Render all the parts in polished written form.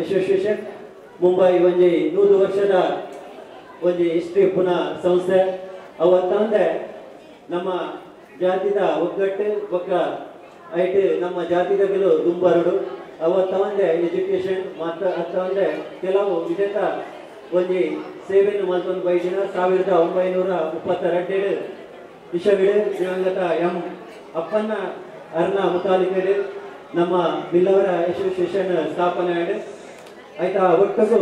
Association Mumbai ಒಂಜಿ 100 ವರ್ಷದ ಒಂಜಿ ಹಿಸ್ಟ್ರಿ ಪುನಃ ಸಂಸ್ಥೆ. ಅವತ್ತಂದೆ ನಮ್ಮ ಜಾತಿದ ಒಗ್ಗಟ್ಟು ಬೊಕ್ಕ ಐಟ್ ನಮ್ಮ ಜಾತಿದಗಲು ದುಂಬರುಡು ಅವತ್ತವಂದೆ ಎಜುಕೇಶನ್ ಮಾತ್ರ ಅತ್ತವಂದೆ ಕೆಲವು ವಿಧದ ಒಂಜಿ ಸೇವೆಯನ್ನು ಮಲ್ತೊಂದು ಬೈದಿನ 1932 ಇಶವಿಡು ದಿವಂಗತ ಎಂ ಅಪ್ಪಣ್ಣ ಅರ್ನ ಮುತಾಲಿಕೆಡು ನಮ್ಮ ಬಿಲ್ಲವರ ಅಸೋಸಿಯೇಷನ್ ಸ್ಥಾಪನೆ ಆಯ್ತು. ಆಯ್ತಾ ಒಟ್ಟಿಗೂ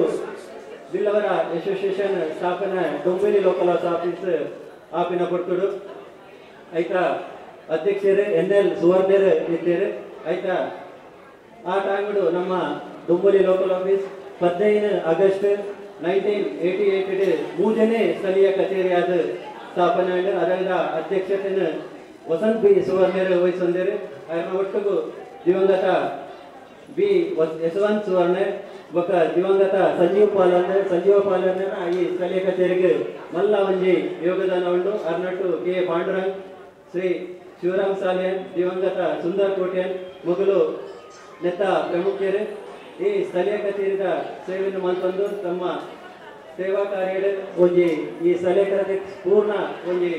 ಬಿಲ್ಲವರ ಅಸೋಸಿಯೇಷನ್ ಸ್ಥಾಪನೆ ಡೊಂಬೇಲಿ ಲೋಕಲ್ ಆಫೀಸ್ ಆಪಿನ ಕೊಟ್ಟುಡು. ಆಯ್ತಾ ಅಧ್ಯಕ್ಷರು ಎನ್ ಎಲ್ ಸುವರ್ಣರು ಇದ್ದೀರು. ಆಯ್ತಾ ಆ ಟೈಮ್ಡು ನಮ್ಮ ಡೊಂಬೋಲಿ ಲೋಕಲ್ ಆಫೀಸ್ 15 ಆಗಸ್ಟ್ 1988 ಮೂರನೇ ಸ್ಥಳೀಯ ಕಚೇರಿಯಾದ ಸ್ಥಾಪನೆ ಆಯ್ತು. ಅದರ ಅಧ್ಯಕ್ಷತೆಯನ್ನು ವಸಂತ್ ಬಿ ಸುವರ್ಣರು ವಹಿಸೊಂದಿರು. ಅದರ ಒಟ್ಟಿಗೂ ದಿವಂಗತ ಬಿ ಯಶವಂತ್ ಸುವರ್ಣ ಬೊಕ್ಕ ದಿವಂಗತ ಸಂಜೀವ್ ಪಾಲನ್ ಸಂಜೀವ ಪಾಲನ್ ಈ ಸ್ಥಳೀಯ ಕಚೇರಿಗೆ ಮಲ್ಲ ಒಂಜಿ ಯೋಗದಾನ ಉಂಡು. ಅರ್ನಟ್ಟು ಕೆ ಪಾಂಡುರಂಗ್, ಶ್ರೀ ಶಿವರಾಮ್ ಸಾಲಿಯನ್, ದಿವಂಗತ ಸುಂದರ್ ಕೋಟ್ಯನ್ ಮೊಗಲು ನೆತ್ತ ಪ್ರಮುಖರು ಈ ಸ್ಥಳೀಯ ಕಚೇರಿದ ಸೇವೆಯನ್ನು ಮಲ್ತೊಂದು ತಮ್ಮ ಸೇವಾ ಕಾರ್ಯಡ್ ಒಂಜಿ ಈ ಸ್ಥಳೀಯ ಕಚೇರಿ ಪೂರ್ಣ ಒಂಜಿ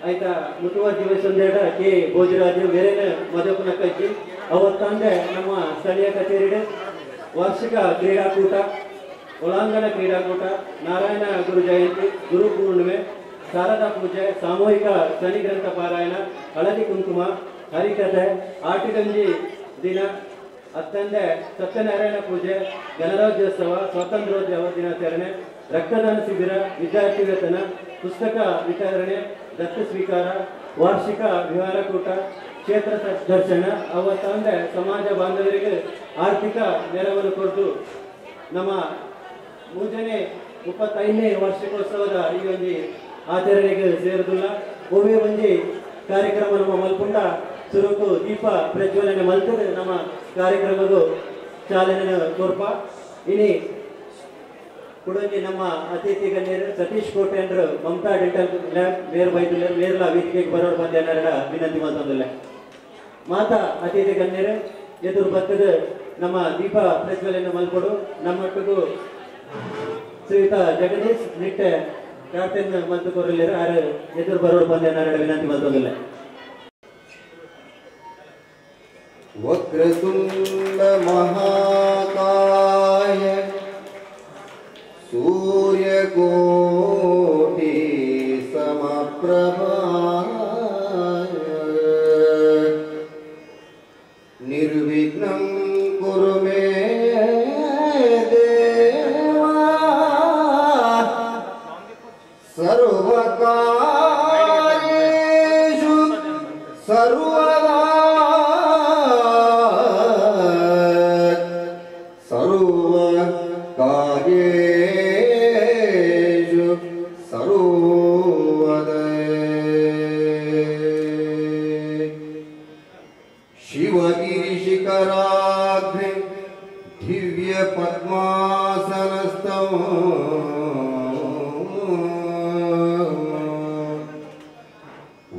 ಆಯ್ತಾ ಮುತುವರ್ಜಿ ವಹಿಸೊಂದೇಡ ಕೆ ಭೋಜರಾಜು ಮೇರೇನ ಮದಪುನ ಕಜ್ಜಿ. ಅವತ್ತಂದೆ ನಮ್ಮ ಸ್ಥಳೀಯ ಕಚೇರಿ ವಾರ್ಷಿಕ ಕ್ರೀಡಾಕೂಟ, ಒಳಾಂಗಣ ಕ್ರೀಡಾಕೂಟ, ನಾರಾಯಣ ಗುರು ಜಯಂತಿ, ಗುರು ಪೂರ್ಣಿಮೆ, ಶಾರದಾ ಪೂಜೆ, ಸಾಮೂಹಿಕ ಶನಿ ಗ್ರಂಥ ಪಾರಾಯಣ, ಹಳದಿ ಕುಂಕುಮ, ಹರಿಕಥೆ, ಆಟಿಗಂಜಿ ದಿನ, ಅತ್ತಂದೆ ಸತ್ಯನಾರಾಯಣ ಪೂಜೆ, ಗಣರಾಜ್ಯೋತ್ಸವ, ಸ್ವಾತಂತ್ರ್ಯೋತ್ಸವ ದಿನಾಚರಣೆ, ರಕ್ತದಾನ ಶಿಬಿರ, ವಿದ್ಯಾರ್ಥಿ ವೇತನ, ಪುಸ್ತಕ ವಿತರಣೆ, ದತ್ತು ಸ್ವೀಕಾರ, ವಾರ್ಷಿಕ ವಿಹಾರಕೂಟ, ಕ್ಷೇತ್ರ ದರ್ಶನ, ಅವತ್ತಂದೆ ಸಮಾಜ ಬಾಂಧವರಿಗೆ ಆರ್ಥಿಕ ನೆರವನ್ನು ಕೊಟ್ಟು ನಮ್ಮ ಮೂರನೇ 35ನೇ ವಾರ್ಷಿಕೋತ್ಸವದ ಈ ಒಂದು ಆಚರಣೆಗೆ ಸೇರುದಿಲ್ಲ. ಒಮ್ಮೆ ಒಂಜಿ ಕಾರ್ಯಕ್ರಮ ನಮ್ಮ ಮಲ್ಪುಂಡ ಸುರುಕು ದೀಪ ಪ್ರಜ್ವಲನೆ ಮಲ್ತದೆ ನಮ್ಮ ಕಾರ್ಯಕ್ರಮದ ಚಾಲನೆ ಕೊರ್ಪ. ಇನಿ ಕುಡೊಂಜಿ ನಮ್ಮ ಅತಿಥಿ ಗಣ್ಯರು ಸತೀಶ್ ಕೋಟೆಂಡ್ರು ಮಮತಾ ಡೆಂಟಲ್ ಲ್ಯಾಬ್ ಮೇರ್ ಬೈದುಲ್ಲೆ ಮೇರ್ಲ ವೇದಿಕೆಗೆ ಬರೋರು ಬಂದ ವಿನಂತಿ ಮಲ್ತೊಂದುಲ್ಲೆ. ಮಾತಾ ಅತಿಥಿ ಗಣ್ಯರು ಎದುರು ಬರ್ತದ ನಮ್ಮ ದೀಪ ಪ್ರಜ್ವಲನೆ ಮಲ್ಪಡು. ನಮ್ಮೊಟ್ಟಿಗೂ ಶ್ರೀಯುತ ಜಗದೀಶ್ ನಿಟ್ಟೆ ಪ್ರಾರ್ಥನೆ ಮಲ್ತು ಕೊರಲಿರು ಆರು ಎದುರು ಬರೋರು ಬಂದ ವಿನಂತಿ ಮಲ್ತೊಂದುಲ್ಲೆ. ವಕ್ರತುಂಡ ಮಹಾಕಾಯ सूर्यकोटि समप्रभा निर्विघ्नं कुरु मे देव सर्वकार्येषु सर्वदा सर्वकार्येषु सर्वदा शिवगिरिशिखराग्रे दिव्यपद्मासनस्थं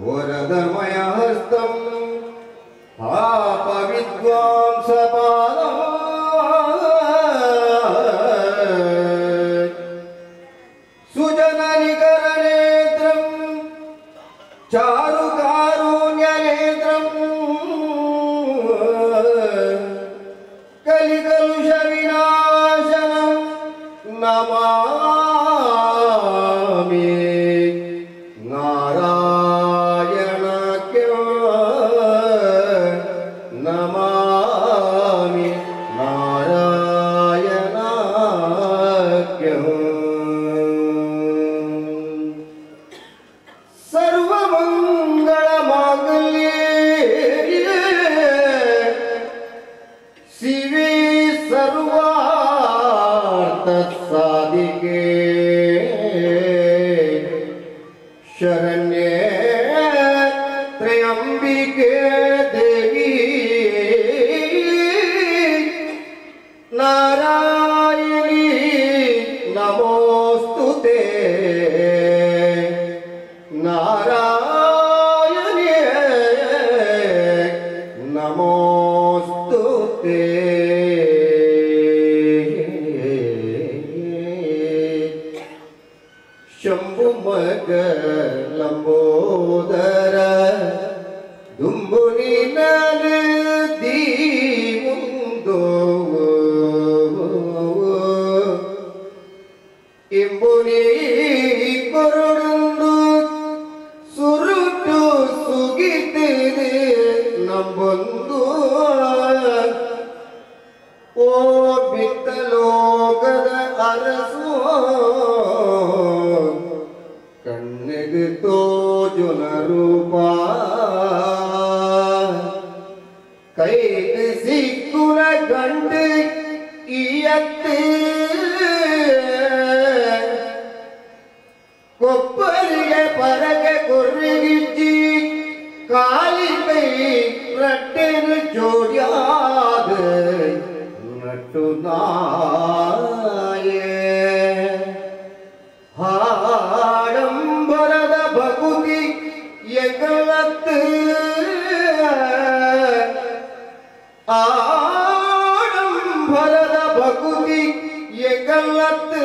वरदमयहस्तं पापविद्वांसपादम् सुजननिकरनेत्रं चारुकारुण्यनेत्रं कलिकलुषविनाशनं नमामि नारायणाख्यं नमामि नारायणाख्यं सर्वमङ्गलमाङ्गल्ये शिवे सर्वार्थसाधिके शरण्ये त्र्यम्बिके देवी नारायणी नमोस्तुते नारायणी नमोस्तुते। ತೋಜೊಂದು ಓ ಬಿತ್ತಲೋಕದ ಅರಸು ಕಣ್ಣಿಗೆ ತೋಜುನ ರೂಪ ಕೈಗೆ ಸಿಕ್ಕುನ ಗಂಡು ಇಯತ್ತು ಕೊಪ್ಪರಿಗೆ ಪರಗೆ ಕೊರ್ರಿಗಿಜ್ಜಿ ಕಾಲಿ ಕೈ ರಟ್ಟೆನು ಜೋಡಿಯಾದ ನಟ್ಟು ನಾಯೇ ಹಾಡಂಬರದ ಭಕುತಿ ಎಗಳತ್ತು ಆಡಂಬರದ ಭಕುತಿ ಎಗಳತ್ತು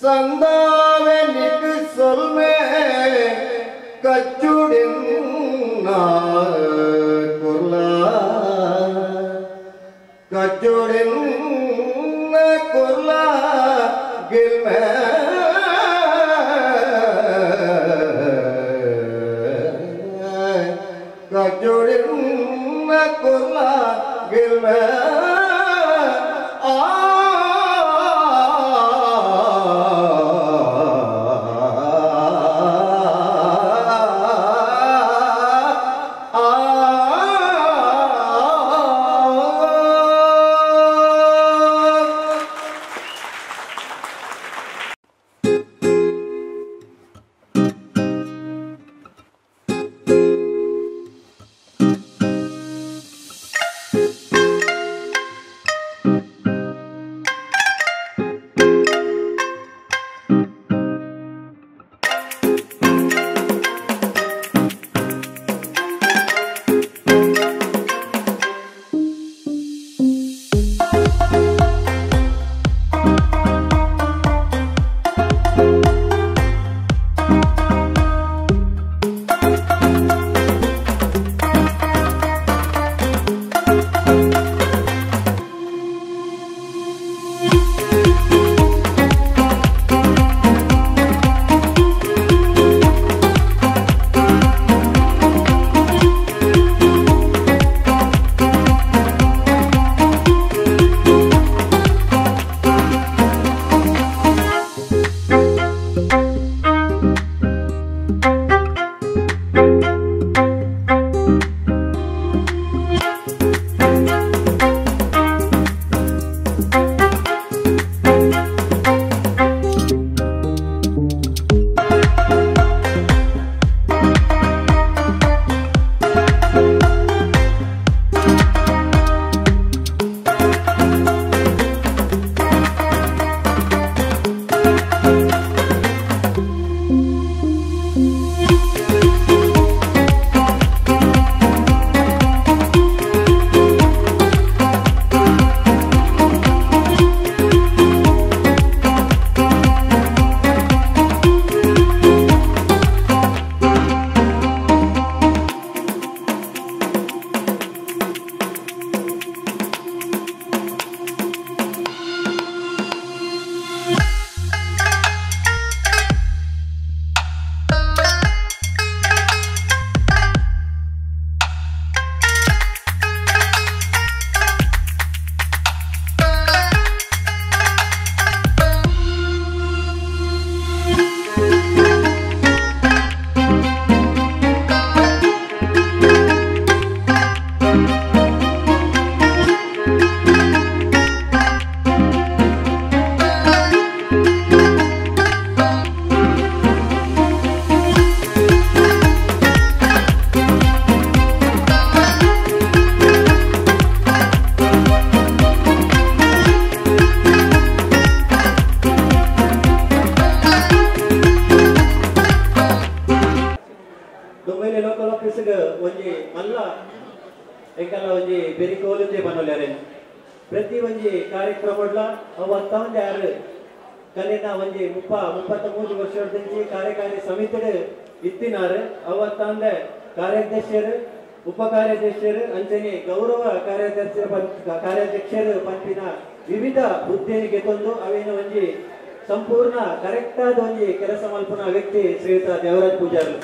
ಸಂದಾವೆನಿಕ್ ಸೊಲ್ಮೆ ಕಚ್ಚುಡಿನ್ನ ಕೊರ್ಲ ಕಚ್ಚುಡಿನ್ನ ಕೊರ್ಲ ಗಿಲ್ಮೆ ಕಚ್ಚುಡಿನ್ನ ಕೊರ್ಲ ಗಿಲ್ಮೆ ಪ್ರತಿ ಒಂಜಿ ಕಾರ್ಯಕ್ರಮಡ್ಲ ಅವು ಅತ್ತಾವಂದೆ ಯಾರು ಕಲಿನ ಒಂಜಿ 33 ವರ್ಷದಂಚಿ ಕಾರ್ಯಕಾರಿ ಸಮಿತಿ ಇತ್ತಿನಾರು ಅವು ಅತ್ತಾವಂದೆ ಕಾರ್ಯಾಧ್ಯಕ್ಷರು ಉಪ ಕಾರ್ಯಾಧ್ಯಕ್ಷರು ಅಂಚನೆ ಗೌರವ ಕಾರ್ಯಾಧ್ಯಕ್ಷರು ಪಂಪಿನ ವಿವಿಧ ಹುದ್ದೆಗೆ ತಂದು ಅವೇನ ಒಂಜಿ ಸಂಪೂರ್ಣ ಕರೆಕ್ಟ್ ಆದ ಒಂಜಿ ಕೆಲಸ ಮಲ್ಪುನ ವ್ಯಕ್ತಿ ಶ್ರೀಯುತ ದೇವರಾಜ್ ಪೂಜಾರ್ಲು.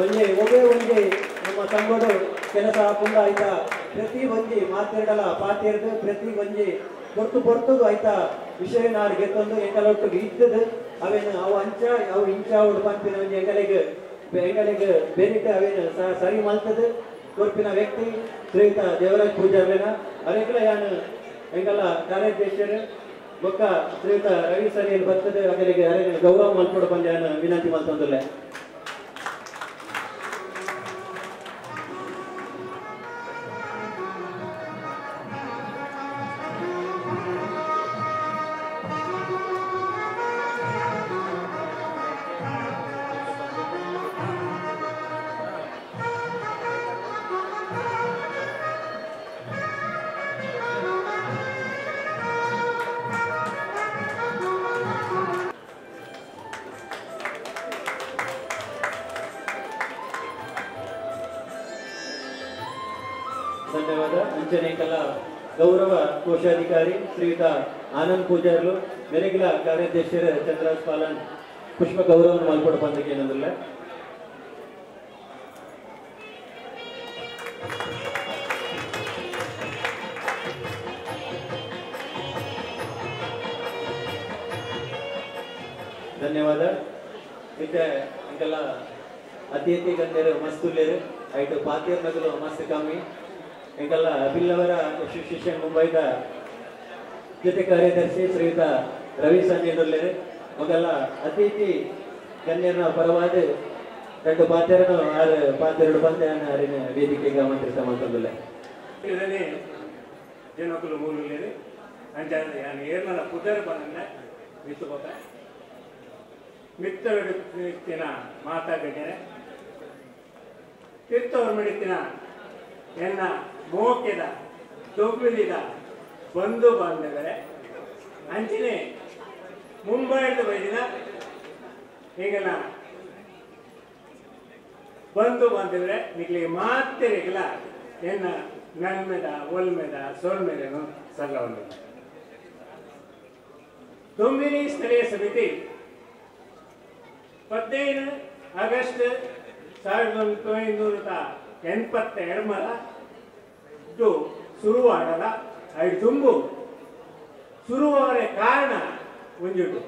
ಒಂಜಿ ಒಬ್ಬೇ ಒಂಜಿ ನಮ್ಮ ಸಂಘಡು ಕೆಲಸ ಆಪುಂಡ ಆಯ್ತಾ ಪ್ರತಿ ಒಂಜಿ ಮಾತೆರಡಲ ಪಾತೆರ್ದು ಪ್ರತಿ ಒಂಜಿ ಪೊರ್ತು ಪೊರ್ತುಗು ಆಯ್ತಾ ವಿಷಯ ನಾರು ಗೆತ್ತೊಂದು ಎಂಕಲೊಟ್ಟಿಗೆ ಇದ್ದದು ಅವೇನು ಅವು ಅಂಚ ಅವು ಇಂಚ ಉಡು ಪನ್ಪಿನ ಒಂಜಿ ಎಂಕಲೆಗ್ ಎಂಕಲೆಗ್ ಬೇರಿಟ್ ಅವೇನು ಸರಿ ಮಲ್ತದು ಕೊರ್ಪಿನ ವ್ಯಕ್ತಿ ಶ್ರೀಯುತ ದೇವರಾಜ್ ಪೂಜಾರ್ಲೆನ ಅರೆಗ್ಲ ಯಾನು ಎಂಕಲ ಕಾರ್ಯಾಧ್ಯಕ್ಷರು ಬೊಕ್ಕ ಶ್ರೀಯುತ ರವಿ ಸರಿಯಲ್ಲಿ ಬರ್ತದೆ ಅಗಲಿಗೆ ಅರೆ ಗೌರವ ಮಲ್ಪೊಡು ಪಂದ್ ಯಾನು ವಿನಂತಿ ಮಲ್ತೊಂದುಲ್ಲೆ. ಧನ್ಯವಾದ. ಅಂಜನೇಕಲ ಗೌರವ ಕೋಶಾಧಿಕಾರಿ ಶ್ರೀಯುತ ಆನಂದ್ ಪೂಜಾರ್ಲು ಮೆರೆಗಿಲ ಕಾರ್ಯಾಧ್ಯಕ್ಷರು ಚಂದ್ರಾಜ್ ಪಾಲನ್ ಪುಷ್ಪ ಗೌರವ ಮಲ್ಪೊಡು ಪಂದಕ್ಕೆ ಏನಂದ್ರಲ್ಲ. ಧನ್ಯವಾದ. ಮತ್ತೆ ಅಂಕೆಲ್ಲ ಅತಿಥಿ ಗಣ್ಯರು ಮಸ್ತುಲ್ಲೇರು ಐಟು ಪಾತಿಯರ್ ನಗಲು ಮಸ್ತ್ ಕಮ್ಮಿ ಎಂಕಲ್ಲ ಬಿಲ್ಲವರ ಅಸೋಸಿಯೇಷನ್ ಮುಂಬೈದ ಜೊತೆ ಕಾರ್ಯದರ್ಶಿ ಶ್ರೀಯುತ ರವಿ ಸನ್ನಿಧುಲ್ಲೇರು ಮೊದಲ ಅತಿಥಿ ಗಣ್ಯರ ಪರವಾದ ಎರಡು ಪಾತ್ರನು ಆರು ಪಾತ್ರೆರಡು ಬಂದೆ ಅರಿನ ವೇದಿಕೆಗೆ ಆಮಂತ್ರಿತ ಮಾಡ್ತಂದುಲ್ಲೆ. ಇದನ್ನೇ ಜನಕುಲು ಮೂಲುಲ್ಲೇರು ಅಂಚಾದ ಯಾನು ಏರ್ನಲ ಪುದರ್ ಬಂದ ಮಿತ್ತು ಬೋತ ಮಿತ್ತರಡಿತ್ತಿನ ಮಾತಾಗಣ್ಯರೆ ತಿತ್ತವರು ಮಿಡಿತಿನ ಎನ್ನ ಮೋಕೆದ ದೊಬ್ಬಿಲಿದ ಬಂಧು ಬಾಂಧವರೇ ಅಂಚಿನೇ ಮುಂಬೈದ ಬೈದಿನ ಈಗನ ಬಂಧು ಬಾಂಧವರೇ ನಿಗ್ಲಿ ಮಾತೆರಿಗಲ ಎನ್ನ ನನ್ಮೆದ ಒಲ್ಮೆದ ಸೊಲ್ಮೆದನು ಸಲ್ಲವನ್ನು. ದೊಂಬಿನಿ ಸ್ಥಳೀಯ ಸಮಿತಿ 15 ಆಗಸ್ಟ್ 1982 ಶುರುವಾಡಲ ಐದು ತುಂಬು ಶುರುವಾದ ಕಾರಣ ಒಂಜುಟು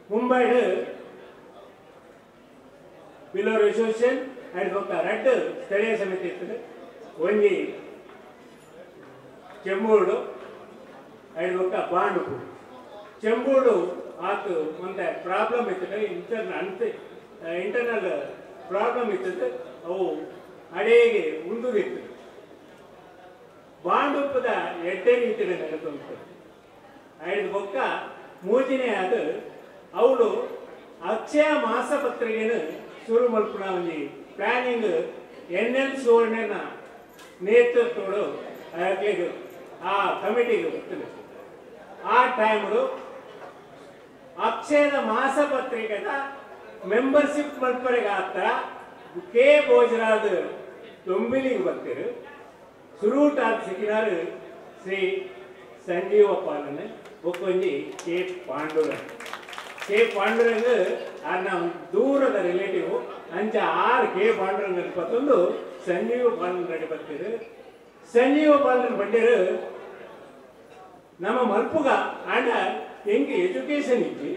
ಮುಂಬೈಡ್ ಬಿಲ್ಲೋರ್ ಅಸೋಸಿಯೇಷನ್ ಐದು ಬೊಕ್ಕ ರಡ್ಡ್ ಸ್ಥಳೀಯ ಸಮಿತಿ ಇರ್ತದೆ. ಒಂಜಿ ಚೆಂಬೂಡು ಐದು ಬೊಕ್ಕ ಬಾಂಡುಪು. ಚೆಂಬೂಡು ಆತು ಒಂತೆ ಪ್ರಾಬ್ಲಮ್ ಇರ್ತದೆ, ಇಂಟರ್ನಲ್ ಪ್ರಾಬ್ಲಮ್ ಇರ್ತದೆ, ಅವು ಅಡೇಗೆ ಉಂದುದಿತ್ತು. ಬಾಂಡುಪ್ಪದ ಎಡ್ಡೆ ರೀತಿಯಲ್ಲಿ ನಡೆದುಂಟು. ಐದು ಬೊಕ್ಕ ಮೂಜಿನೇ ಅದು ಅವಳು ಅಕ್ಷಯ ಮಾಸಪತ್ರಿಕೆಯನ್ನು ಶುರು ಮಲ್ಪುನ ಒಂಜಿ ಪ್ಲಾನಿಂಗ್ ಎನ್ ಎಲ್ ಸುವರ್ಣನ ನೇತೃತ್ವಡು ಆ ಕಮಿಟಿಗೆ ಗೊತ್ತಿದೆ. ಆ ಟೈಮ್ಡು ಅಕ್ಷಯದ ಮಾಸಪತ್ರಿಕೆದ ಮೆಂಬರ್ಶಿಪ್ ಮಲ್ಪರೆಗೆ ಆತರ ಕೆ ಭೋಜರಾಜ್ ದೊಂಬಿಲಿಗೆ ಬರ್ತೀರು. ಸುರೂಟ್ ಆದ ಸಿಕ್ಕಿನಾರು ಶ್ರೀ ಸಂಜೀವ ಪಾಲನ್ ಒಕ್ಕೊಂಜಿ ಕೆ ಪಾಂಡುರಂಗ್. ಕೆ ಪಾಂಡುರಂಗ್ ಆರ್ನ ದೂರದ ರಿಲೇಟಿವ್ ಅಂಚ ಆರ್ ಕೆ ಪಾಂಡುರಂಗ್ ಪತ್ತೊಂದು ಸಂಜೀವ ಪಾಲನ್ ರೆಡಿ ಬರ್ತೀರು. ಸಂಜೀವ ಪಾಲನ್ ಬಂಡೇರು ನಮ್ಮ ಮಲ್ಪುಗ ಆಂಡ ಎಂಕ್ ಎಜುಕೇಶನ್ ಇಜ್ಜಿ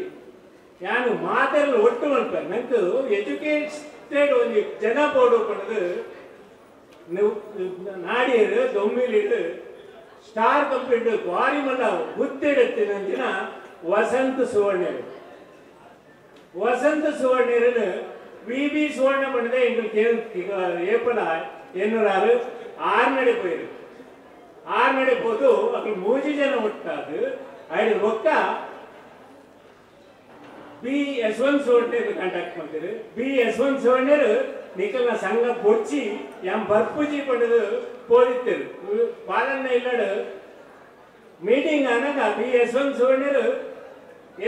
ಯಾನು ಮಾತೆಲ್ಲ ಒಟ್ಟು ಮಲ್ಪೆ ನಂಗೆ ಎಜುಕೇಟೆಡ್ ಒಂಜಿ ಜನ ಬೋರ್ಡು ಪಡೆದು ನಾಡಿಯರು ದೊಮ್ಮಿಲಿಡು ಸ್ಟಾರ್ ಕಂಪ್ಲೀಟ್ ಭಾರಿ ಮಲ್ಲ ಗುತ್ತಿಡತ್ತಿನ ವಸಂತ ಸುವರ್ಣರು. ವಸಂತ ಸುವರ್ಣರನ್ನು ವಿ ಬಿ ಸುವರ್ಣ பண்ணதே எங்களுக்கு ஏப்பல ಎನ್ನುರಾರು ಆರ್ನಡೆ ಪೋಯಿರು. ಆರ್ನಡೆ ಪೋದು ಅక్కడ ಮೂಜಿ ಜನ ಒಟ್ಟಾದು ಐದು ಒಕ್ಕ ಬಿ ಯಶವಂತ್ ಸುವರ್ಣರು ಕಾಂಟ್ಯಾಕ್ಟ್ ಮಾಡ್ತೀರಿ. ಬಿ ಯಶವಂತ್ ಸುವರ್ಣರು ನಿಕಲ್ನ ಸಂಘ ಪೊಡ್ಚಿ ಎಂ ಬರ್ಪುಜಿ ಪಡೆದು ಪೋದಿತ್ತರು. ಪಾಲನ್ನ ಇಲ್ಲಡು ಮೀಟಿಂಗ್ ಆನಾಗ ಬಿ ಯಶವಂತ್ ಸುವರ್ಣರು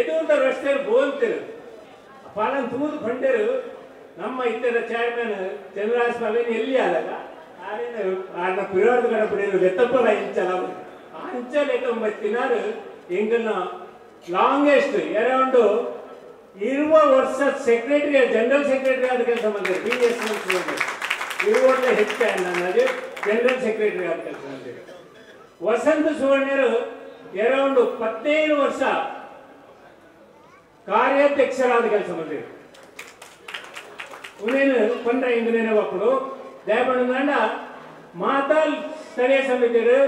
ಎದುರ್ದ ರಸ್ತೆರು ಬೋಲ್ತಿರು. ಪಾಲನ್ ತೂದು ಬಂಡರು ನಮ್ಮ ಇತ್ತರ ಚೇರ್ಮನ್ ಚಂದ್ರರಾಜ್ ಪಾಲನ್ ಎಲ್ಲಿ ಆದಾಗ ಆರೇನ ಆರ್ನ ಪಿರೋದ ಕಡಪಡಿರು ಲೆತ್ತಪ್ಪಲ ಇಂಚಲ ಅಂಚ ಲೆತ್ತೊಂಬತ್ತಿನಾರು ಎಂಗಲ್ನ ಲಾಂಗೆಸ್ಟ್ ಅರೌಂಡ್ 20 ವರ್ಷ secretary general secretary ಆದ ಕೆಲಸ ಮಾಡಿದ್ದಾರೆ. ಬಿ ಯಶವಂತ ಸುವರ್ಣ 20 ವರ್ಷ ಹೆಚ್ಚು ನನ್ನದು ಜನರಲ್ ಸೆಕ್ರೆಟರಿ ಆದ ಕೆಲಸ ಮಾಡಿದ್ದಾರೆ. ವಸಂತ ಸುವರ್ಣರು ಅರೌಂಡ್ 15 ವರ್ಷ ಕಾರ್ಯಾಧ್ಯಕ್ಷರಾದ ಕೆಲಸ ಮಾಡಿದ್ದಾರೆ. ಉನೇನು ಪಂಡ್ರ ಇಂದು ಒಕ್ಕಳು ದಯಪಂಡ ಮಾತಾಲ್ ಸ್ಥಳೀಯ ಸಮಿತಿಯರು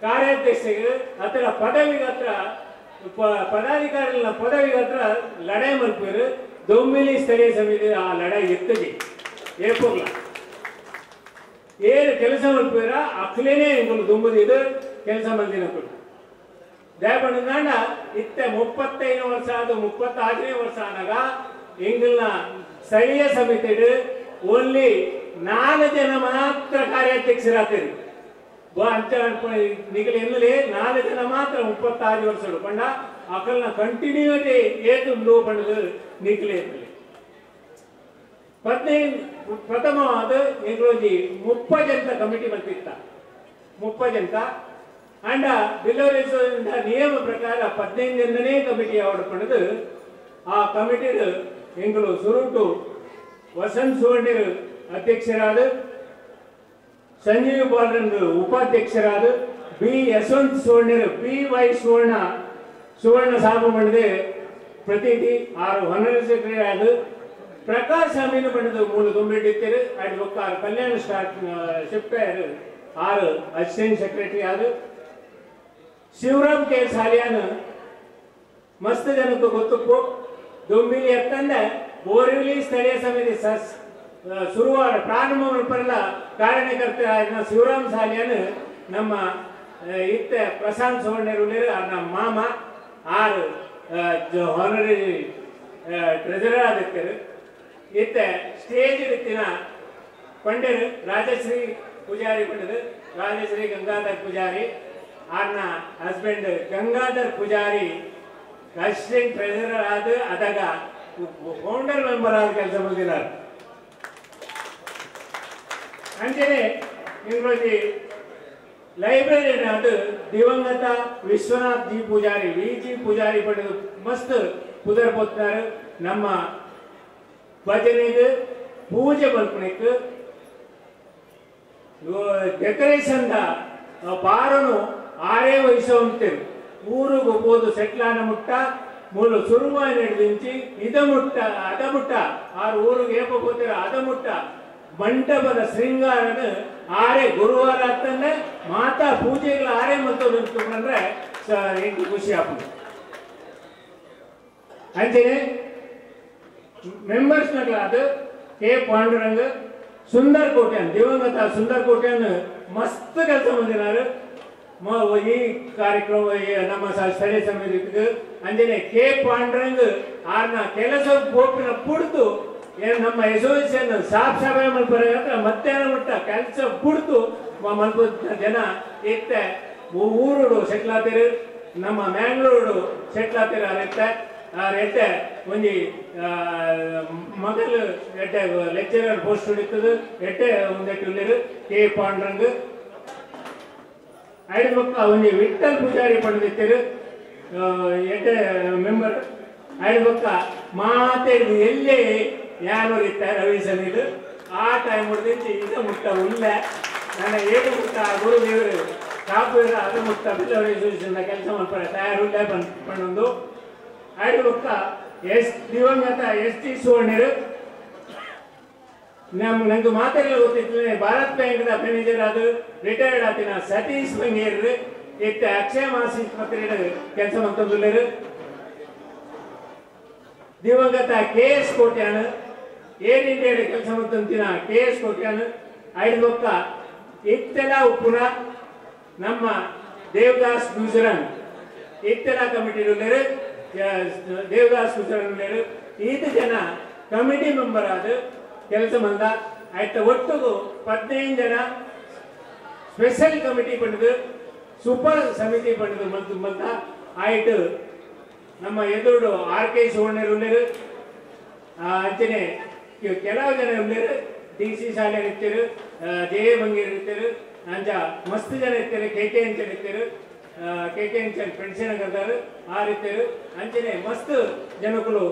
ಕಾರ್ಯಾಧ್ಯಕ್ಷರು ಹತ್ರ ಪದವಿಗೆ ಹತ್ರ ಪದಾಧಿಕಾರಿಗಳ ಪದವಿಗೆ ಹತ್ರ ಲಡಾಯಿ ಮಲ್ಪೇರು. ದೊಮ್ಮಿಲಿ ಸ್ಥಳೀಯ ಸಮಿತಿ ಆ ಲಡಾಯಿ ಎತ್ತದಿ ಏಪೋಗ್ಲ ಏನು ಕೆಲಸ ಮಲ್ಪೇರ ಅಕ್ಲೇನೆ ಇಂಗುಲು ದುಂಬುದಿದು ಕೆಲಸ ಮಂದಿನಕ್ಕಳು ದಯಪಂಡ ಇತ್ತೆ 35 ವರ್ಷ ಅದು 36ನೇ ವರ್ಷ ಆನಾಗ ಎಂಗಲ್ನ ಸ್ಥಳೀಯ ಸಮಿತಿ ಓನ್ಲಿ 4 ಜನ ಮಾತ್ರ ಕಾರ್ಯಾಧ್ಯಕ್ಷರಾಗ್ತೀರಿ. ಅಂಚ ನಿಗಲಿ ಎನ್ನಲಿ 4 ಜನ ಮಾತ್ರ 36 ವರ್ಷಗಳು ಪಂಡ ಅಕಲ್ನ ಕಂಟಿನ್ಯೂಟಿ ಏತುಂಡು ಪಂಡದು ನಿಗಲಿ ಎನ್ನಲಿ. ಪ್ರಥಮವಾದ ಎಂಗ್ಲೋಜಿ 30 ಜನ ಕಮಿಟಿ ಬಂತಿತ್ತ 30 ಜನ ಅಂಡ ಬಿಲ್ಲವರೇಶ ನಿಯಮ ಪ್ರಕಾರ 15 ಜನನೇ ಕಮಿಟಿ ಆವಡ ಪಂಡದು ಆ ಕಮಿಟಿ ಎಂಗಳು ಸುರುಟು ವಸಂತ್ ಸುವರ್ಣರು ಅಧ್ಯಕ್ಷರಾದ, ಸಂಜೀವ್ ಬಾಲರನ್ ಉಪಾಧ್ಯಕ್ಷರಾದ, ಬಿ ಯಶವಂತ್ ಸುವರ್ಣರು ಬಿ ವೈ ಸುವರ್ಣ ಸುವರ್ಣ ಸಾಬು ಮಂಡದೆ ಪ್ರತೀತಿ 6 ಹೊನರಿ ಸೆಕ್ರೆಟರಿ ಆದ, ಪ್ರಕಾಶ್ ಅಮೀನು ಬಣ್ಣದ 3 ತುಂಬಿಟ್ಟಿತ್ತಾರೆ ಅಡ್ ಒಕ್ಕ 6 ಕಲ್ಯಾಣ start shift 6 assistant secretary ಆದ, ಶಿವರಾಮ್ ಕೆ ಸಾಲಿಯಾನ್ ಮಸ್ತ್ ಜನಕ್ಕೆ ಗೊತ್ತಪ್ಪು ದೊಂಬಿಲಿ ಎತ್ತಂದೆ ಬೋರಿವಲಿ ಸ್ಥಳೀಯ ಸಮಿತಿ ಶುರುವಾರ ಪ್ರಾರಂಭ ಪರಲ್ಲ ಕಾರ್ಯಕರ್ತ ಶಿವರಾಮ್ ಸಾಲಿಯಾನ್ ನಮ್ಮ ಇತ್ತೆ ಪ್ರಶಾಂತ್ ಸುವರ್ಣರು ನಮ್ಮ ಮಾಮ 6 ಹಾನರಿ ಟ್ರೆಜರರ್ ಆದಿತ್ತಾರೆ. ಇತ್ತೆ ಸ್ಟೇಜ್ ಇಡುತ್ತಿನ ಪಂಡರು ರಾಜಶ್ರೀ ಪೂಜಾರಿ ಪಂಡರು ರಾಜಶ್ರೀ ಗಂಗಾಧರ್ ಪೂಜಾರಿ ಆರ್ನ husband Gangadhar Pujari assistant treasurer ಆದ ಅದಾಗ ಫೌಂಡರ್ ಮೆಂಬರ್ ಆದ ಕೆಲಸ ಬಂದಿದ್ದಾರೆ. ಅಂಚನೆ ಇಂಗ್ಲೋಜಿ ಲೈಬ್ರರಿ ಅದು ದಿವಂಗತ Vishwanath G Poojary V G Poojary ಪಡೆದು ಮಸ್ತ್ ಪುದರ್ ಪೊತ್ತಾರೆ. ನಮ್ಮ ಭಜನೆಗೆ ಪೂಜೆ ಮಲ್ಪಣಕ್ಕೆ ಡೆಕೋರೇಷನ್ ಬಾರನು 6 ವಯಸ್ಸು ಊರಿಗೆ ಹೋದು ಸೆಟ್ಲಾನ ಮುಟ್ಟ ಮೂಲ ಸುರುವಾಯಿ ನಡೆದಿಂಚಿ ಇದ ಮುಟ್ಟ ಅದ ಮುಟ್ಟ ಆರು ಊರಿಗೆ ಏಪ ಹೋಗ್ತಾರೆ ಅದ ಮುಟ್ಟ ಮಂಟಪದ ಶೃಂಗಾರನ ಆರೆ ಗುರುವಾರ ಅಂತಂದ್ರೆ ಮಾತಾ ಪೂಜೆಗಳ ಆರೆ ಮತ್ತು ನಿಂತ್ಕೊಂಡ್ರೆ ಎಂಟು ಖುಷಿ ಆಗ್ತದೆ. ಅಂಚನೆ ಮೆಂಬರ್ಸ್ ನಗಳಾದ ಕೆ ಪಾಂಡುರಂಗ ಸುಂದರ್ ಕೋಟ್ಯಾನ್ ದಿವಂಗತ ಸುಂದರ್ ಕೋಟ್ಯಾನ್ ಮಸ್ತ್ ಕೆಲಸ ಬಂದಿದ್ದಾರೆ ಈ ಕಾರ್ಯಕ್ರಮ ನಮ್ಮ ಸ್ಥಳೀಯ ಸಮಿತಿ. ಅಂಜನೆ ಕೆ ಪಾಂಡುರಂಗ್ ಆರ್ನ ಕೆಲಸ ಬೋಪಿನ ಪುಡ್ತು ಏನು ನಮ್ಮ ಅಸೋಸಿಯೇಷನ್ ಸಾಫ್ ಸಫಾಯಿ ಮಲ್ಪರ ಮಧ್ಯಾಹ್ನ ಮಟ್ಟ ಕೆಲಸ ಪುಡ್ತು ಮಲ್ಪ ಜನ ಇತ್ತೆ ಊರುಡು ಸೆಟ್ಲ್ ಆತೀರು ನಮ್ಮ ಮ್ಯಾಂಗ್ಳೂರು ಸೆಟ್ಲ್ ಆತೀರ ಎತ್ತೆ ಎಟ್ಟೆ ಒಂಜಿ ಮಗಲು ಎಟ್ಟೆ ಲೆಕ್ಚರರ್ ಪೋಸ್ಟ್ ಹಿಡಿತದೆ ಎಟ್ಟೆ ಒಂದೆಟ್ಟು ಉಳ್ಳೇರು ಕೆ ಪಾಂಡುರಂಗ್ ಐದು ಮಕ್ಕ ಒಂಜಿ ವಿಠಲ್ ಪೂಜಾರಿ ಪಡೆದಿತ್ತೇರು ಎಟ್ಟೆ ಮೆಂಬರ್ ಐದು ಮಕ್ಕ ಮಾತಾಡಿದ ಎಲ್ಲೇ ಯಾರು ಇತ್ತ ರವಿ ಸಮೀರ್ ಆ ಟೈಮ್ ಹೊಡೆದಿಂಚಿ ಇದು ಮುಟ್ಟ ಉಲ್ಲ ನನ್ನ ಏಳು ಮುಟ್ಟ ಗುರುದೇವರು ಕಾಪು ಅದು ಮುಟ್ಟ ಬಿಲ್ಲವರ ಕೆಲಸ ಮಾಡ್ತಾರೆ ತಯಾರುಳ್ಳೆ ಬಂದು ಐದು ಮಕ್ಕ ಎಸ್ ದಿವಂಗತ ಎಸ್ ಟಿ ಸುವರ್ಣರು ನಮ್ಮ ನಂಗೆ ಮಾತಾಡಲು ಗೊತ್ತಿತ್ತು ಭಾರತ್ ಬ್ಯಾಂಕ್ ಮ್ಯಾನೇಜರ್ ಅದು ರಿಟೈರ್ಡ್ ಆತಿನ ಸತೀಶ್ ಬಂಗೇರ್ ಇತ್ತ ಅಕ್ಷಯ ಮಾಸಿ ಕೆಲಸ ಮಾಡ್ತಂದುಳ್ಳರು. ದಿವಂಗತ K S Kotian Air India ಕೆಲಸ ಮಾಡ್ತಂತಿನ ಕೆ ಎಸ್ ಕೋಟ್ಯಾನ್ ಐದು ಮಕ್ಕ ಇತ್ತೆಲ್ಲ ಉಪ್ಪುನ ನಮ್ಮ ದೇವದಾಸ್ ಗುಜರನ್ ಇತ್ತೆಲ್ಲ ಕಮಿಟಿ ಉಳ್ಳರು ದೇವದಾಸ್ ಗುಜರನ್ ಉಳ್ಳರು ಈತ ಜನ ಕಮಿಟಿ ಮೆಂಬರ್ ಆದ ಕೆಲಸ ಬಂದ ಆಯ್ತ ಒಟ್ಟಿಗೂ 15 ಜನ ಸ್ಪೆಷಲ್ ಕಮಿಟಿ ಪಡೆದು ಸೂಪರ್ ಸಮಿತಿ ಪಡೆದು ಬಂತು ಬಂದ ಆಯ್ತು ನಮ್ಮ ಎದುರು ಆರ್ ಕೆ ಸುವರ್ಣರು ಉಳ್ಳರು ಅಂಚನೆ ಕೆಲವು ಜನ ಉಳ್ಳರು ಡಿ ಸಿ ಶಾಲೆ ಇರ್ತಾರೆ ಜೆ ಎ ಬಂಗೇರ್ ಇರ್ತಾರೆ ಅಂಚ ಮಸ್ತ್ ಜನ ಇರ್ತಾರೆ ಕೆ ಕೆ ಅಂಚನ್ ಇರ್ತಾರೆ ಕೆ ಕೆ ಅಂಚನ್ ಪೆನ್ಷನ್ ಕರ್ತಾರೆ ಆ ರೀತಿಯರು ಅಂಚನೆ ಮಸ್ತ್ ಜನಗಳು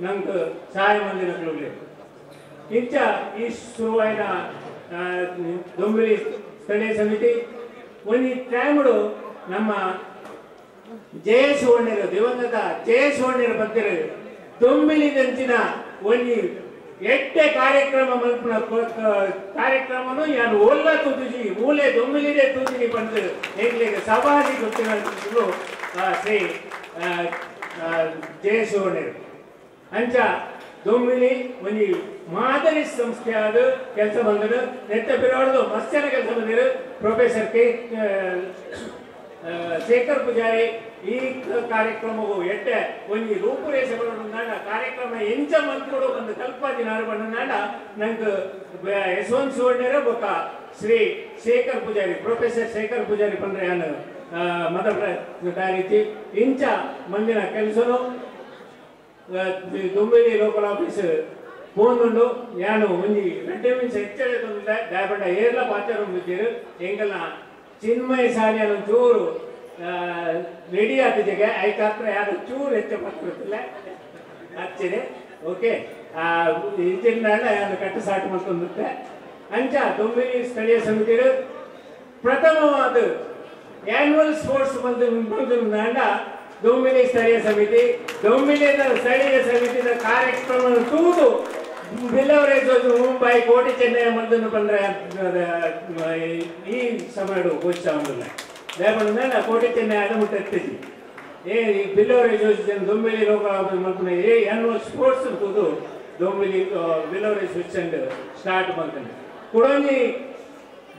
ನಂಗೆ ಸಹಾಯ ಮಂದಿನಕ್ಲು ಇಂಚ ಈ ಶುರುವಾಯಿನ ದೊಂಬಿಲಿ ಸ್ಥಳೀಯ ಸಮಿತಿ ಒಂದು ಟೈಮ್ಡು ನಮ್ಮ ಜಯ ಸುವರ್ಣರು ದಿವಂಗತ ಜಯ ಸುವರ್ಣರು ಬಂದಿರು ದೊಂಬಿಲಿ ದಂಚಿನ ಒಂದು ಎಟ್ಟೆ ಕಾರ್ಯಕ್ರಮ ಮಲ್ಪುನ ಕಾರ್ಯಕ್ರಮನು ಯಾನು ಒಲ್ಲ ತೂತುಜಿ ಮೂಲೆ ದೊಂಬಿಲಿದೆ ತೂತಿನಿ ಬಂದು ಎಂಗ್ಲಿಗೆ ಸಭಾಜಿ ಗೊತ್ತಿನ ಶ್ರೀ ಜಯ ಸುವರ್ಣರು ಅಂಚ ದೊಂಬಿಲಿ ಒಂದು ಮಾದರಿ ಸಂಸ್ಥೆ ಆದ ಕೆಲಸ ಬಂದರು ನೆತ್ತ ಬಿರೋಡ್ದು ಮಸ್ತ್ ಜನ ಕೆಲಸ ಬಂದಿರು ಪ್ರೊಫೆಸರ್ ಕೆ ಶೇಖರ್ ಪೂಜಾರಿ ಈ ಕಾರ್ಯಕ್ರಮವು ಎಟ್ಟೆ ಒಂಜಿ ರೂಪುರೇಷೆ ಬರೋಣ ಕಾರ್ಯಕ್ರಮ ಎಂಚ ಮಂತ್ರುಡು ಒಂದು ಕಲ್ಪಾದಿ ನಾರು ಬಣ್ಣನಾಡ ನಂಗೆ ಯಶವಂತ್ ಸುವರ್ಣರ ಬೊಕ್ಕ ಶ್ರೀ ಶೇಖರ್ ಪೂಜಾರಿ ಪ್ರೊಫೆಸರ್ ಶೇಖರ್ ಪೂಜಾರಿ ಪಂಡ್ರೆ ಯಾನು ಮತ ರೀತಿ ಇಂಚ ಮಂದಿನ ಕೆಲಸನು ದೊಂಬಿಲಿ ಲೋಕಲ್ ಆಫೀಸ್ ಫೋನ್ ಯಾನು ಒಂಜಿ ರೆಡ್ಡಿ ಮೀನ್ಸ್ ಹೆಚ್ಚಳ ತೊಂದರೆ ದಯಪಂಡ ಏರ್ಲ ಪಾತ್ರ ಇದ್ದೀರು ಎಂಗಲ್ನ ಚಿನ್ಮಯ ಸಾಲಿಯನ್ನು ಚೂರು ರೆಡಿ ಆತಿಜೆಗೆ ಐಕಾತ್ರ ಯಾರು ಚೂರು ಹೆಚ್ಚು ಪತ್ತಿಲ್ಲ ಹಚ್ಚಿದೆ ಓಕೆ ಇಂಚಿನ ಯಾರು ಕಟ್ಟು ಸಾಟು ಮಾಡ್ಕೊಂಡುತ್ತೆ ಅಂಚ ದೊಂಬಿಲಿ ಸ್ಥಳೀಯ ಸಮಿತಿಗಳು ಪ್ರಥಮವಾದ ಆ್ಯನ್ಯುವಲ್ ಸ್ಪೋರ್ಟ್ಸ್ ಬಂದು ಬಂದ ದೊಂಬಿಲಿ ಸ್ಥಳೀಯ ಸಮಿತಿ ದೊಂಬಿಲಿ ಸ್ಥಳೀಯ ಸಮಿತಿಯ ಕಾರ್ಯಕ್ರಮ ತೂದು ಬಿಲ್ಲವರೇಜ್ ಮುಂಬೈ ಕೋಟಿ ಚೆನ್ನೈ ಮಂದನ್ನು ಬಂದ್ರೆ ಈ ಸಮಯ ಘೋಷಿಸ ಉಂಟಲ್ಲ ದಯಪಂಡ ಕೋಟಿ ಚೆನ್ನೈ ಆದ ಮುಟ್ಟ ಏ ಬಿಲ್ಲವರೇಜ್ ದೊಂಬಿಲಿ ಲೋಕಲ್ ಮಲ್ಪುನ ಏ ಆನ್ಯುವಲ್ ಸ್ಪೋರ್ಟ್ಸ್ ತೂದು ದೊಂಬಿಲಿ ಬಿಲ್ಲವರೇಜ್ ಸ್ಟಾರ್ಟ್ ಮಾಡ್ತಾನೆ ಕುಡೊಂಜಿ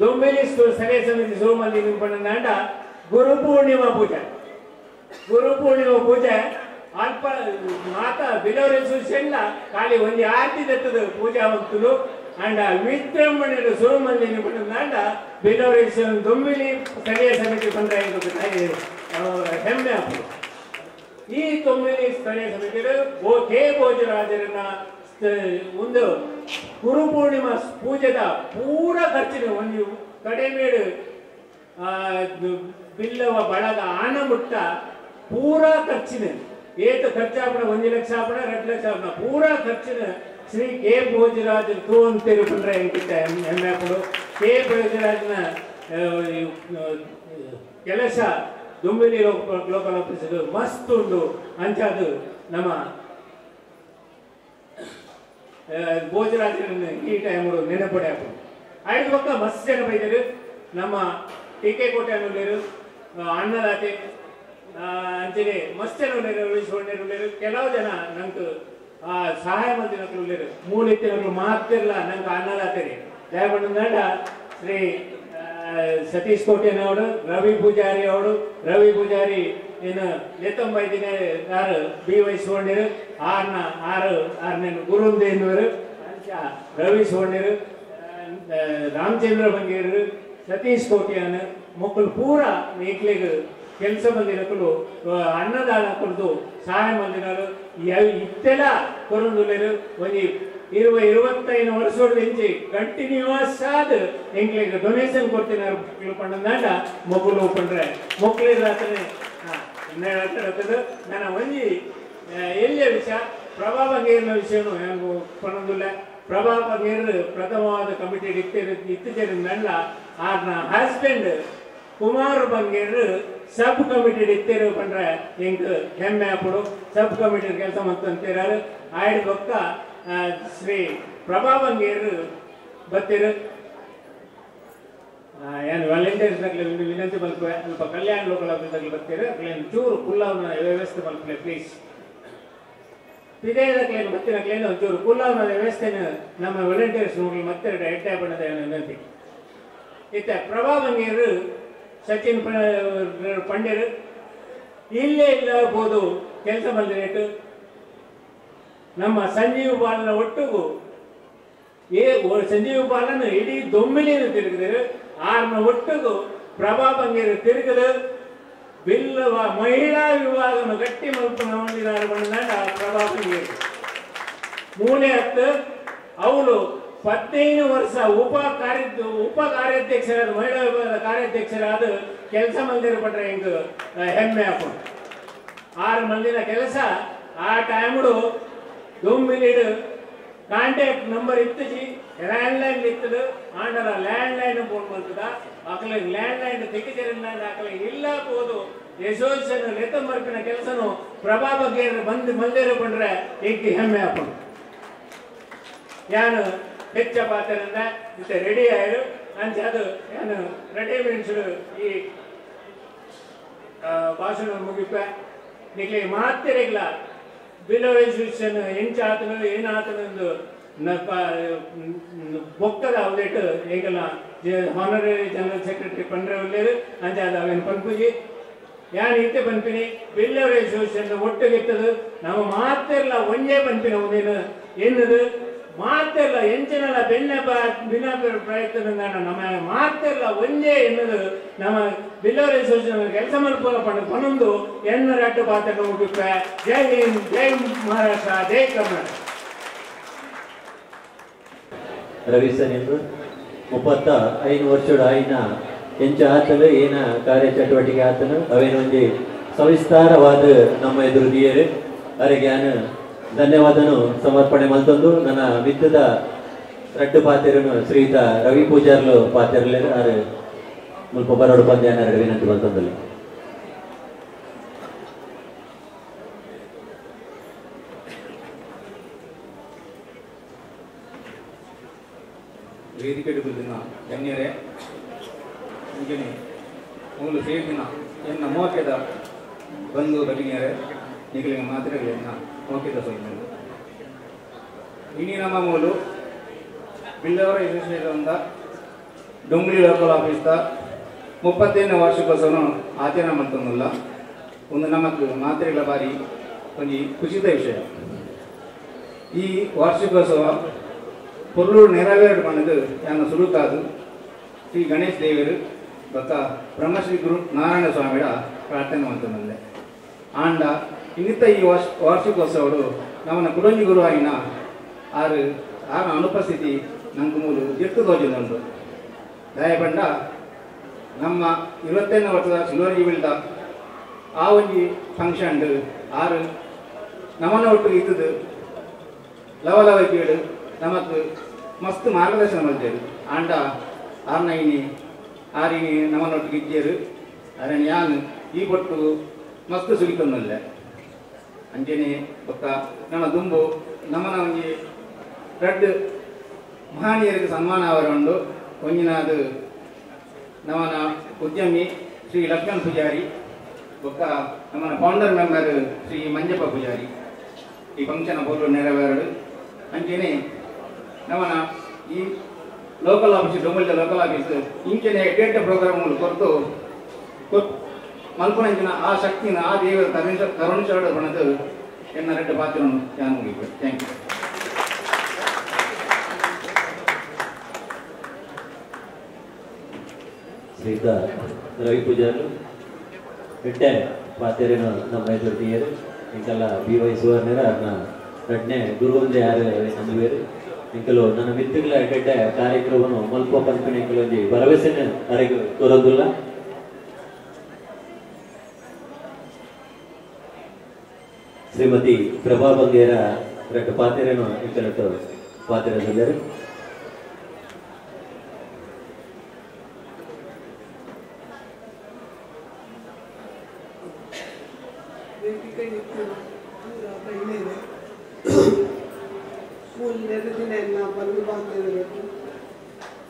ದೊಂಬಿಲಿ ಸ್ಥಳೀಯ ಸಮಿತಿ ಸೋಮಲ್ಲಿ ನಿಂಪಣ್ಣ ಗುರುಪೂರ್ಣಿಮಾ ಪೂಜೆ ಗುರುಪೂರ್ಣಿಮಾ ಪೂಜೆ ಅಲ್ಪ ಮಾತಾ ಬಿಲವರ್ ಅಸೋಸಿಯೇಷನ್ ಖಾಲಿ ಒಂಜಿ ಆರತಿ ದತ್ತದ ಪೂಜಾ వంతులు ಅಂಡ್ ವಿಜೃಂಭಣೆಡು ಸುರುಮಂದಿ ನಿಪುಣನಾಂಡ ಬಿಲವರ್ ಅಸೋಸಿಯೇಷನ್ ದೊಂಬಿಲಿ ಸ್ಥಳೀಯ ಸಮಿತಿ ಬಂದ್ರೆ ಹೆಮ್ಮೆ ಆಪುಂಡು. ಈ ದೊಂಬಿಲಿ ಸ್ಥಳೀಯ ಸಮಿತಿ ಕೆ ಭೋಜರಾಜರನ್ನ ಒಂದು ಗುರುಪೂರ್ಣಿಮಾ ಪೂಜೆದ ಪೂರ ಖರ್ಚಿನ ಒಂದು ಕಡಿಮೇಡು ಬಿಲ್ಲವ ಬಳಗ ಆನ ಮುಟ್ಟ ಪೂರಾ ಖರ್ಚಿನ ಏತ ಖರ್ಚಾಪಣ 1 ಲಕ್ಷ ಆಪಣ 2 ಲಕ್ಷ ಆಪಣ ಪೂರಾ ಖರ್ಚಿನ ಶ್ರೀ ಕೆ ಭೋಜರಾಜ್ ತೂವಂತೇರು ಪಂಡ್ರೆ ಎಂಕಿತ್ತ ಹೆಮ್ಮೆ ಆಪುಂಡು. ಕೆ ಭೋಜರಾಜನ ಕೆಲಸ ದೊಂಬಿಲಿ ಲೋಕಲ್ ಆಫೀಸ್ ಮಸ್ತ್ ಉಂಡು ಅಂಚಾದು ನಮ್ಮ ಭೋಜರಾಜನ ಈ ಟೈಮ್ ನೆನಪಡೆ ಆಪುಂಡು. ಐದು ಪಕ್ಕ ಮಸ್ತ್ ಜನ ಬೈದರು ನಮ್ಮ ಟಿ ಕೆ ಕೋಟೆ ಅನ್ನೋರು ಅಣ್ಣದಾತೆ ಅಂಚನೆ ಮಸ್ತ್ ಜನ ಉಳ್ಳೇರು ಉಳ್ಳೇರು ಕೆಲವು ಜನ ನಂಗೆ ಸಹಾಯ ಮಂದಿನಕ್ಲು ಉಳ್ಳೇರು ಮೂಲಿತ್ತಿನಕ್ಲು ಮಾತಿರಲ್ಲ ನಂಗೆ ಅನ್ನದಾತೇರಿ ದಯಪಂಡ ಶ್ರೀ ಸತೀಶ್ ಕೋಟೆನವರು ರವಿ ಪೂಜಾರಿ ಅವರು ರವಿ ಪೂಜಾರಿ ಏನು ಲೆತ್ತೊಂಬೈದಿನ ಆರು ಬಿ ವೈ ಸುವರ್ಣಿರು ಆರ್ನ ಆರು ಆರನೇ ಗುರುಂದೇನವರು ರವಿ ಸುವರ್ಣಿರು ರಾಮಚಂದ್ರ ಬಂಗೇರು ಸತೀಶ್ ಕೋಟ್ಯಾನ್ ಮಕ್ಕಳು ಪೂರ ಈಕ್ಲಿಗೆ ಕೆಲಸ ಬಂದಿನಕ್ಕಳು ಅನ್ನದಾನ ಕೊಡ್ದು ಸಹಾಯ ಮಂದಿನವರು ಇತ್ತೆಲ್ಲ ಕೊರೊಂದುಲ್ಲೆರ್ ಒಂಜಿ 20-25 ವರ್ಷದ ಇಂಚಿ ಕಂಟಿನ್ಯೂಸ್ ಆದ್ ಎಂಕ್ಲೆಗ್ ಡೊನೇಷನ್ ಕೊಡ್ತಿನಾರ್ ಪಂಡಂದಾಂಡ ಮೊಕುಲು ಪಂಡ್ರೆ ಮೊಕ್ಲು ಆತನೆ ನನ್ನ ಒಂಜಿ ಎಲ್ಲಿಯ ವಿಷಯ ಪ್ರಭಾ ಬಂಗೇರಿನ ವಿಷಯನು ಪಣಂದುಲ್ಲ. ಪ್ರಭಾ ಬಂಗೇರ್ ಪ್ರಥಮವಾದ ಕಮಿಟಿ ಇತ್ತೀಚೆರಿಂದಲ್ಲ ಆರ್ನ husband Kumar Banger sub committee ಇತ್ತೇರು ಪಂಡ್ರೆ ಎಂಕ್ ಹೆಮ್ಮೆ ಆಪುಡು. ಸಬ್ ಕಮಿಟಿ ಕೆಲಸ ಮಂತಂತೇರಾರು ಆಯ್ಡ್ ಬೊಕ್ಕ ಶ್ರೀ ಪ್ರಭಾ ಬಂಗೇರ್ ಬತ್ತೀರು ಏನು ವಾಲಂಟಿಯರ್ಸ್ ವಿನಂತಿ ಮಲ್ಪೆ ಅಲ್ಪ ಕಲ್ಯಾಣ ಲೋಕಲ್ ಆಫೀಸ್ ಬತ್ತೀರು ಅಕ್ಲೇನು ಚೂರು ಕುಲ್ಲಾವನ ವ್ಯವಸ್ಥೆ ಮಲ್ಪಲೆ ಪ್ಲೀಸ್. ಪಿದೇದಕ್ಲೇನು ಬತ್ತಿನಕ್ಲೇನು ಒಂಚೂರು ಕುಲ್ಲಾವನ ವ್ಯವಸ್ಥೆನ ನಮ್ಮ ವಾಲಂಟಿಯರ್ಸ್ ಮತ್ತೆ ಎಟ್ಟೆ ಬಣ್ಣದ ವಿನಂತಿ. ಇತ್ತ ಪ್ರಭಾ ಬಂಗೇರು ಸಚಿನ್ ಪಂಡ್ಯರು ಇಲ್ಲೇ ಇಲ್ಲಬಹುದು ಕೆಲಸ ಬಂದಿರೇಟು ನಮ್ಮ ಸಂಜೀವ್ ಬಾಲನ ಒಟ್ಟಿಗೂ ಏ ಸಂಜೀವ್ ಬಾಲನ ಇಡೀ ದೊಮ್ಮಿಲಿನ ತಿರುಗಿದರು ಆರ್ನ ಒಟ್ಟಿಗೂ ಪ್ರಭಾ ಬಂಗೇರು ತಿರುಗದು ಬಿಲ್ಲವ ಮಹಿಳಾ ವಿಭಾಗನ ಗಟ್ಟಿ ಮಲ್ಪನ ಹೊಂದಿದಾರು ಬಂದಾಗ ಪ್ರಭಾ ಬಂಗೇರು ಮೂಲೆ ಹತ್ತು ಅವಳು 15 ವರ್ಷ ಉಪ ಕಾರ್ಯಾಧ್ಯಕ್ಷರಾದ ಮಹಿಳಾ ವಿಭಾಗದ ಕಾರ್ಯಾಧ್ಯಕ್ಷರಾದ ಕೆಲಸ ಮಂದಿರ ಪಟ್ರೆ ಹಿಂಗ ಹೆಮ್ಮೆ ಆಪುಂಡು. 6 ಮಂದಿನ ಕೆಲಸ ಆ ಟೈಮ್ಡು ದೊಂಬಿಲಿಡ್ ಕಾಂಟ್ಯಾಕ್ಟ್ ನಂಬರ್ ಇತ್ತಜಿ ಲ್ಯಾಂಡ್ ಲೈನ್ ಇತ್ತದು ಆಂಡಲ ಲ್ಯಾಂಡ್ ಲೈನ್ ಫೋನ್ ಬಂತದ ಆಕಲೆ ಲ್ಯಾಂಡ್ ಲೈನ್ ತೆಗಿಜರಿಂದ ಆಕಲೆ ಇಲ್ಲ ಹೋದು ಅಸೋಸಿಯೇಷನ್ ಲೆತ್ತ ಮರ್ಪಿನ ಕೆಲಸನು ಪ್ರಭಾ ಬಗ್ಗೆ ಬಂದು ಮಲ್ದೇರು ಬಂದ್ರೆ ಈಗ ಹೆಮ್ಮೆ ಹಾಕೊಂಡು ಯಾನು ಹೆಚ್ಚ ಪಾತ್ರದಿಂದ ಇತ್ತ ರೆಡಿ ಆಯ್ರು ಅಂಚೆ ಅದು ಯಾನು ರೆಡಿ ಮೆಣಸು ಈ ಭಾಷಣ ಮುಗಿಪ ನಿಕ್ಲೆ ಮಾತಿರಗಿಲ್ಲ ಬಿಲ್ಲವ ಅಸೋಸಿಯೇಷನ್ ಎಂಚಾತನು ಏನಾತನೊಂದು ಬೊಕ್ಕದ ಅವಲೇಟ್ ಎಂಕಲ್ನ ಹಾನರರಿ ಜನರಲ್ ಸೆಕ್ರೆಟರಿ ಪಂಡ್ರೆ ಉಲ್ಲೇರು ಅಂಚೆ ಅದು ಅವೇನು ಪನ್ಪುಜಿ ಯಾನ್ ಇತ್ತೆ ಪನ್ಪಿನಿ ಬಿಲ್ಲವ ಅಸೋಸಿಯೇಷನ್ ಒಟ್ಟುಗಿತ್ತದು ನಮ್ಮ ಮಾತಿರಲ್ಲ ಒಂಜೇ ಪನ್ಪಿನ ಒಂದೇನು ಎನ್ನದು ಮಾತೆಲ್ಲ ಎಂಚಿನಲ್ಲ ಬೆನ್ನ ಬಿನ ಪ್ರಯತ್ನ ನಮ್ಮ ಮಾತೆಲ್ಲ ಒಂಜೇ ಎನ್ನದು ನಮ್ಮ ಬಿಲ್ಲವರ ಅಸೋಸಿಯೇಷನ್ ಕೆಲಸ ಮಲ್ಪುವ ಪನ್ನೊಂದು ಎನ್ನ ರಟ್ಟು ಪಾತ್ರ ಮುಗಿಪ. ಜೈ ಹಿಂದ್, ಜೈ ಮಹಾರಾಷ್ಟ್ರ, ಜೈ ಕರ್ನಾಟಕ. ರವಿ ಸರ್ ಎಂದು 35 ವರ್ಷದ ಆಯ್ನ ಎಂಚ ಆತಲು ಏನ ಕಾರ್ಯಚಟುವಟಿಕೆ ಆತನು ಅವೇನು ಒಂಜಿ ಸವಿಸ್ತಾರವಾದ ನಮ್ಮ ಎದುರು ದಿಯರು ಅರೆಗೆ ಯಾನು ಧನ್ಯವಾದನು ಸಮರ್ಪಣೆ ಮಲ್ತೊಂದು ನನ್ನ ಮಿತ್ತದ ರಡ್ಡು ಪಾತೆರನು ಶ್ರೀಯುತ ರವಿ ಪೂಜಾರ್ಲು ಪಾತೆರಲೇರು ಆರು ಮುಲ್ಪ ಬರೋಡು ಪಂದ್ಯಾನ ಎರಡು ವಿನಂತಿ ಮಲ್ತೊಂದಲ್ಲಿ. ವೇದಿಕೆ ದಿನ ಗಣ್ಯರೇ, ಅಂಜನೆ ಮೂಲು ಸೇರಿನ ಎನ್ನ ಮೋಕೆದ ಬಂಧು ಭಗಿನಿಯರೇ, ನಿಗಲಿನ ಮಾತ್ರೆಗಳನ್ನ ಮೋಕೆದ ಸೊಲ್ಮೆಲು. ಇನಿ ನಮ್ಮ ಮೂಲು ಬಿಲ್ಲವರ ಅಸೋಸಿಯೇಷನ್ ಡೊಂಗ್ಲಿ ಲೋಕಲ್ ಆಫೀಸ್ದ 35 ವಾರ್ಷಿಕೋತ್ಸವನು ಆಚರಣೆ ಮಾಡ್ತೊಂದುಲ್ಲ. ಒಂದು ನಮಕ್ ಮಾತ್ರೆಗಳ ಬಾರಿ ಒಂಜಿ ಖುಷಿದ ವಿಷಯ. ಈ ವಾರ್ಷಿಕೋತ್ಸವ ಪೊರ್ಲೂರು ನೆರವೇರು ಪಂಡದು ಯಾನ ಸುರುಕಾದು ಶ್ರೀ ಗಣೇಶ್ ದೇವರು ಬೊಕ್ಕ ಬ್ರಹ್ಮಶ್ರೀ ಗುರು ನಾರಾಯಣ ಸ್ವಾಮಿಡ ಪ್ರಾರ್ಥನೆ ಮಾಡ್ತೊಂದುಲ್ಲೆ. ಆಂಡ ಇನ್ನಿತ ಈ ವಾರ್ಷಿಕೋತ್ಸವಡು ನಮ್ಮನ ಕುಡೊಂಜಿ ಗುರು ಆಯಿನ ಆರು ಆರ ಅನುಪಸ್ಥಿತಿ ನಂಗೆ ಮೂಲು ಎತ್ತು ತೋಜಿದುಂಟು. ದಯಪಂಡ ನಮ್ಮ 25 ವರ್ಷದ ಸಿಲ್ವರ್ ಜೂಬಿಲಿದ ಆ ಒಂಜಿ ಫಂಕ್ಷನ್ ಆರು ನಮ್ಮನ ಒಟ್ಟು ಇತ್ತದು ಲವಲವ ಕೇಳು ನಮಕ್ ಮಸ್ತ್ ಮಾರ್ಗದರ್ಶನ ಮಲ್ತೇರು. ಆಂಡ ಆರ್ನ ಇನಿ ಆರಿನಿ ನಮ್ಮನೊಟ್ಟಿಗೆ ಇಜ್ಜೇರು ಅರಣ್ಯ ಯಾನ್ ಈ ಪೊಟ್ಟು ಮಸ್ತ್ ಸುಲಿತೊಂದುಲ್ಲೆ. ಅಂಚೆನೆ ಬೊಕ್ಕ ನಮ್ಮ ದುಂಬು ನಮ್ಮನ ಒಂಜಿ ರಡ್ಡ್ ಮಹನೀಯರಿಗೆ ಸನ್ಮಾನ ಅವರ ಉಂಡು. ಒಂಜಿನಾದು ನಮ್ಮನ ಉದ್ಯಮಿ ಶ್ರೀ ಲಕ್ಷ್ಮಣ್ ಪೂಜಾರಿ ಬೊಕ್ಕ ನಮ್ಮನ ಫೌಂಡರ್ ಮೆಂಬರ್ ಶ್ರೀ ಮಂಜಪ್ಪ ಪೂಜಾರಿ ಈ ಫಂಕ್ಷನ್ ಪೋಲು ನೆರವೇರಡು. ಅಂಚೆನೆ ನಮ್ಮನ ಈ ಲೋಕಲ್ ಆಫೀಸ್ ಡೊಂಬಲ್ದ ಲೋಕಲ್ ಆಫೀಸ್ ಇಂಚೆನೆ ಎಡ್ಡೆಡ್ಡೆ ಪ್ರೋಗ್ರಾಮ್ಗಳು ಕೊರತು ಮಲ್ಪನಂಚಿನ ಆ ಶಕ್ತಿನ ಆ ದೇವರ ಕರುಣಿಸೋಡು ಬಣದು ಎನ್ನ ರೆಡ್ಡು ಪಾತ್ರನು ಯಾನು ಮುಗಿಬೇಕು. Thank you. ಶ್ರೀಯುತ ರವಿ ಪೂಜಾರ್ಲು ಎಡ್ಡೆ ಪಾತೆರೇನು ನಮ್ಮ ಎದುರು ದಿಯರು ಇಂಕೆಲ್ಲ ಬಿ ವೈ ಸುವರ್ಣರ ಅರ್ನ ರಡ್ನೆ ಗುರುವಂದೆ ಯಾರು ನಂಬುವೇರು. ಇಂಕಲು ನನ್ನ ಮಿತ್ತುಗಳ ಎಡ್ಡೆ ಕಾರ್ಯಕ್ರಮವನ್ನು ಮಲ್ಪ ಪನ್ಪಿನ ಇಂಕಲು ಒಂಜಿ ಭರವಸೆನ ಅರೆಗ್ ಕೊರೊಂದುಲ್ಲ. ಶ್ರೀಮತಿ ಪ್ರಭಾ ಬಂಗೇರ ರಡ್ಡು ಪಾತೆರೇನು ಇಂಕಲಟ್ಟು ಪಾತೆರದಲ್ಲರು.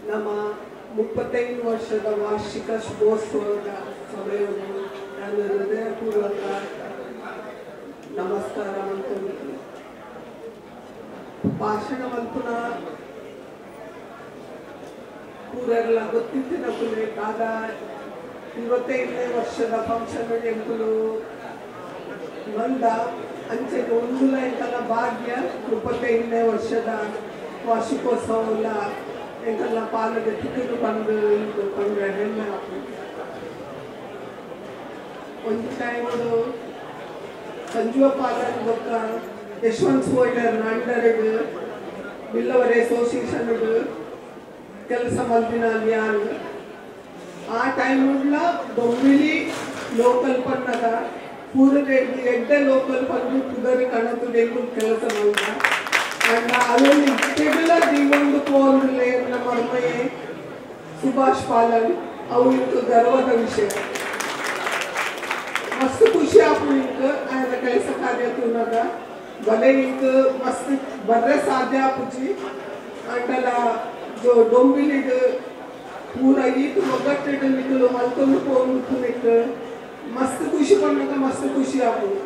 ನಮ್ಮ 35 ವರ್ಷದ ವಾರ್ಷಿಕ ಶುಭೋತ್ಸವದ ಸಮಯವನ್ನು ನಾನು ಹೃದಯಪೂರ್ವಕ ನಮಸ್ಕಾರ ಅಂತಂದು ಭಾಷಣ ಮಲ್ಪುನ ಪೂರೆಲ್ಲ ಗೊತ್ತಿತ್ತಿನ ಕುಲೆ ದಾದ 25ನೇ ವರ್ಷದ ಫಂಕ್ಷನ್ ಎಂಕುಲು ಬಂದ ಅಂಚೆಗೆ ಒಂದು ಎಂಕಲ ಭಾಗ್ಯ 35ನೇ ವರ್ಷದ ವಾರ್ಷಿಕೋತ್ಸವಲ್ಲ ಎಂಕಲ್ನ ಪಾಲಿಗೆ ತಿಕ್ಕಿದು ಬಂದು ಇಂದು ಪಂಡ್ರೆ ಹೆಮ್ಮೆ ಆಪುಂಡು. ಒಂಜಿ ಟೈಮುಡು ಸಂಜೀವ ಪಾಲನ್ ಬೊಕ್ಕ ಯಶವಂತ್ ಸುವರ್ಣರ್ನ ಅಂಡರ್ಡ್ ಬಿಲ್ಲವರ ಅಸೋಸಿಯೇಷನ್ ಕೆಲಸ ಮಲ್ದಿನ ಯಾನ್ ಆ ಟೈಮುಡ್ಲ ದೊಂಬಿಲಿ ಲೋಕಲ್ ಪನ್ನಗ ಪೂರನೇಡ್ದು ಎಡ್ಡೆ ಲೋಕಲ್ ಪಂದು ಪುದರ್ ಕಣತು ಎಂಕುಲು ಕೆಲಸ ಮಲ್ದ ಅಂಡ ಅವೆನ್ ಇತ್ತೆಗುಲ ದೀವೊಂದು ಪೋವೊಂದುಲ್ಲೆ ಎನ್ನ ಮರ್ಮಯೆ ಸುಭಾಷ್ ಪಾಲನ್ ಅವು ಇಂಕ್ ಗರ್ವದ ವಿಷಯ. ಮಸ್ತ್ ಖುಷಿ ಆಪುಂಡು ಇಂಕ್ ಆಯನ ಕೆಲಸ ಕಾರ್ಯ ತೂನಗ. ಬಲೆ ಇಂಕ್ ಮಸ್ತ್ ಬರ್ರೆ ಸಾಧ್ಯ ಆಪುಜಿ ಅಂಡಲ ಡೊಂಬಿಲಿಡ್ ಪೂರ ಈತ್ ಒಗ್ಗಟ್ಟಿಡ್ ನಿಕುಲು ಮಲ್ತೊಂದು ಪೋವೊಂದುಪ್ಪುನೆಕ್ ಮಸ್ತ್ ಖುಷಿ ಪನ್ನಗ ಮಸ್ತ್ ಖುಷಿ ಆಪುಂಡು.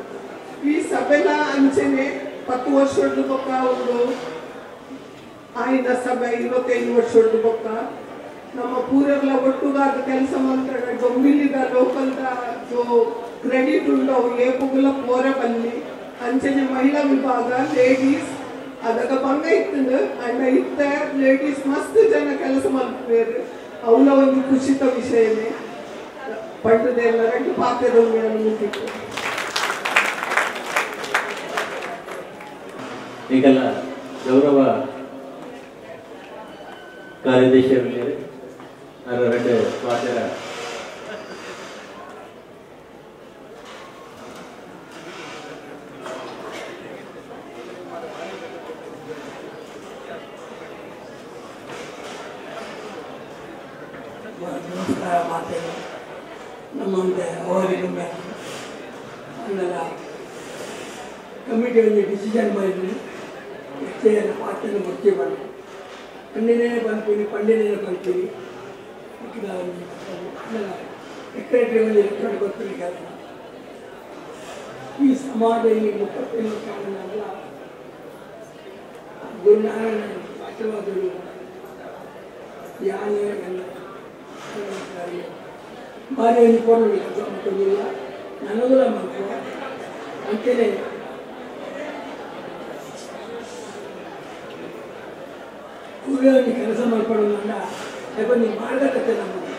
ಈ ಸಭೆಲ ಅಂಚೆನೆ 10 ವರ್ಷಡ್ದು ಬೊಕ್ಕ ಒಂದು ಆಯಿನ ಸಭೆ 25 ವರ್ಷಡ್ದು ಬೊಕ್ಕ ನಮ್ಮ ಪೂರೆರ್ಲ ಒಟ್ಟುಗಾದ ಕೆಲಸ ಮಲ್ತಡ ಡೊಂಬಿಲಿದ ಲೋಕಲ್ದ ಜೋ ಕ್ರೆಡಿಟ್ ಉಂಡು ಅವು ಏಪುಗುಲ ಪೋರೆ ಬಲ್ಲಿ. ಅಂಚೆನೆ ಮಹಿಳಾ ವಿಭಾಗ ಲೇಡೀಸ್ ಅದಗ ಬಂಗ ಇತ್ತುಂಡು ಅಂಡ ಇತ್ತ ಲೇಡೀಸ್ ಮಸ್ತ್ ಜನ ಕೆಲಸ ಮಲ್ಪುವೆರ್ ಅವಲ ಒಂದು ಖುಷಿತ ವಿಷಯನೇ ಪಂಡದೆಲ್ಲ ರಡ್ಡ್ ಪಾತೆರೊಂದು ಮುಗಿತು. ಈಗೆಲ್ಲ ಗೌರವ ಕಾರ್ಯದರ್ಶಿಯವರು ಎರಡು ಪಾತೆರ ನಮಸ್ಕಾರ ಮಾತೇನು ನಮ್ಮಂತೆ ಅವರಿಗೆ ಅನ್ನಲ್ಲ ಕಮಿಟಿ ಒಂದು ಡಿಸಿಷನ್ ಮಾಡಿದ್ವಿ ಎಷ್ಟೇ ಪಾತ್ರೆಯನ್ನು ಮುಚ್ಚಿ ಬಂದು ಪಂಡಿನೇ ಬಂದ್ತೀನಿ ಪಂಡಿನೇ ಬಂದ್ತೀನಿ ಸೆಕ್ರೆಟರಿ ಒಂದು ರೆಕಾರ್ಡ್ ಗೊತ್ತಿಲ್ಲ ಕೆಲಸ. ಈ ಸಮಾಜ ಇಲ್ಲಿ 35 ಕಾರಣಲ್ಲ ಗುರುನಾರಾಯಣ ಆಶೀರ್ವಾದಗಳು ಯಾನೇ ಎಲ್ಲ ಬಾರಿ ಅನ್ಕೊಂಡು ಕೆಲಸ ಮಾಡ್ಕೊಂಡಿಲ್ಲ ನನಗೂ ಮಾಡ್ಕೊ ಅಂತೇಳಿ ಕೂಲಿ ಕೆಲಸ ಮಾಡ್ಕೊಳ್ಳೋದನ್ನ ಯಾಕಂದ್ರೆ ನೀವು ಮಾಡ್ಬೇಕತ್ತೆ. ನಮಗೆ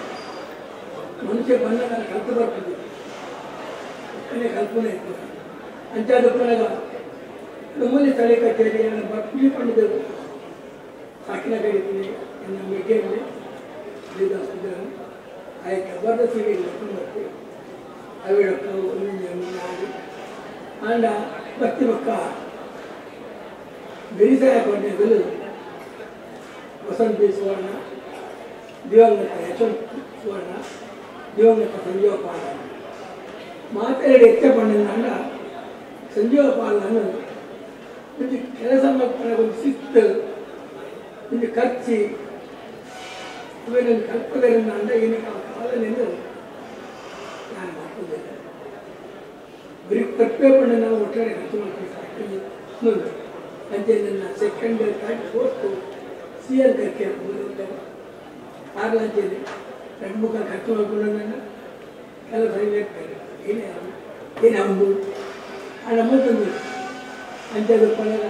ಮನುಷ್ಯ ಬಂದ ನಾನು ಕಲ್ತು ಬರ್ತಿದ್ದೆ ಒಕ್ಕನೆ ಕಲ್ಪನೆ ಇತ್ತು ಅಂಚಾದ ನಮ್ಮಲ್ಲಿ ತಲೆ ಕಚೇರಿ ಬಟ್ಲಿ ಪಂಡಿತರು ಸಾಕಿನ ಕಡಿತೀನಿ ನನ್ನ ಮೆಗ್ಗೆಯಲ್ಲಿ ಆಯ್ತು ಜಬರ್ದಸ್ತಿಗೆ ಕರ್ಕೊಂಡು ಬರ್ತೀವಿ ಅವಿಡಕ್ಕ ಒಂದು ಆಂಡ ಬತ್ತಿ ಬಕ್ಕ ಬೇಸಾಯ ಕೊಂಡೆಗಳು ವಸಂತ ಬಿ ಸುವರ್ಣ, ದಿವಂಗತ ಯಶವಂತ ಸುವರ್ಣ, ದಿವಂಗತ ಸಂಜೀವ ಪಾಲ ಮಾತೆರಡು ಹೆಚ್ಚ ಪಂಡಿನ ಸಂಜೀವ ಪಾಲನ್ನು ಒಂದು ಕೆಲಸ ಮಾಡ್ತಾರೆ ಒಂದು ಶಿಸ್ತು ಒಂದು ಖರ್ಚು ಇವೆಲ್ಲ ಕಲ್ಪದರಿಂದ ಅಂದ ಏನಕ್ಕೆ ಆ ಕಾಲದಿಂದ ನಾನು ಮಾಡ್ಕೊಂಡಿದ್ದೆ. ಬರೀ ಕಪ್ಪೆ ಬಣ್ಣ ನಾವು ಒಟ್ಟಾರೆ ಖರ್ಚು ಮಾಡ್ತೀವಿ ಸಾಕಿ ಮುಂದೆ ಅಂತೆ ನನ್ನ second third fourth C L ಕರ್ಕೆ ಮುಂದೆ ಆಗಲಂತೇನೆ ಎರಡು ಮುಖ ಖರ್ಚು ಮಾಡಿಕೊಂಡು ನನ್ನ ಕೆಲಸ ಏನೇ ಏನೇ ಒಂದು ಆ ನಮ್ಮತ್ತೊಂದು ಅಂತ್ಯದ ಪಡೆದ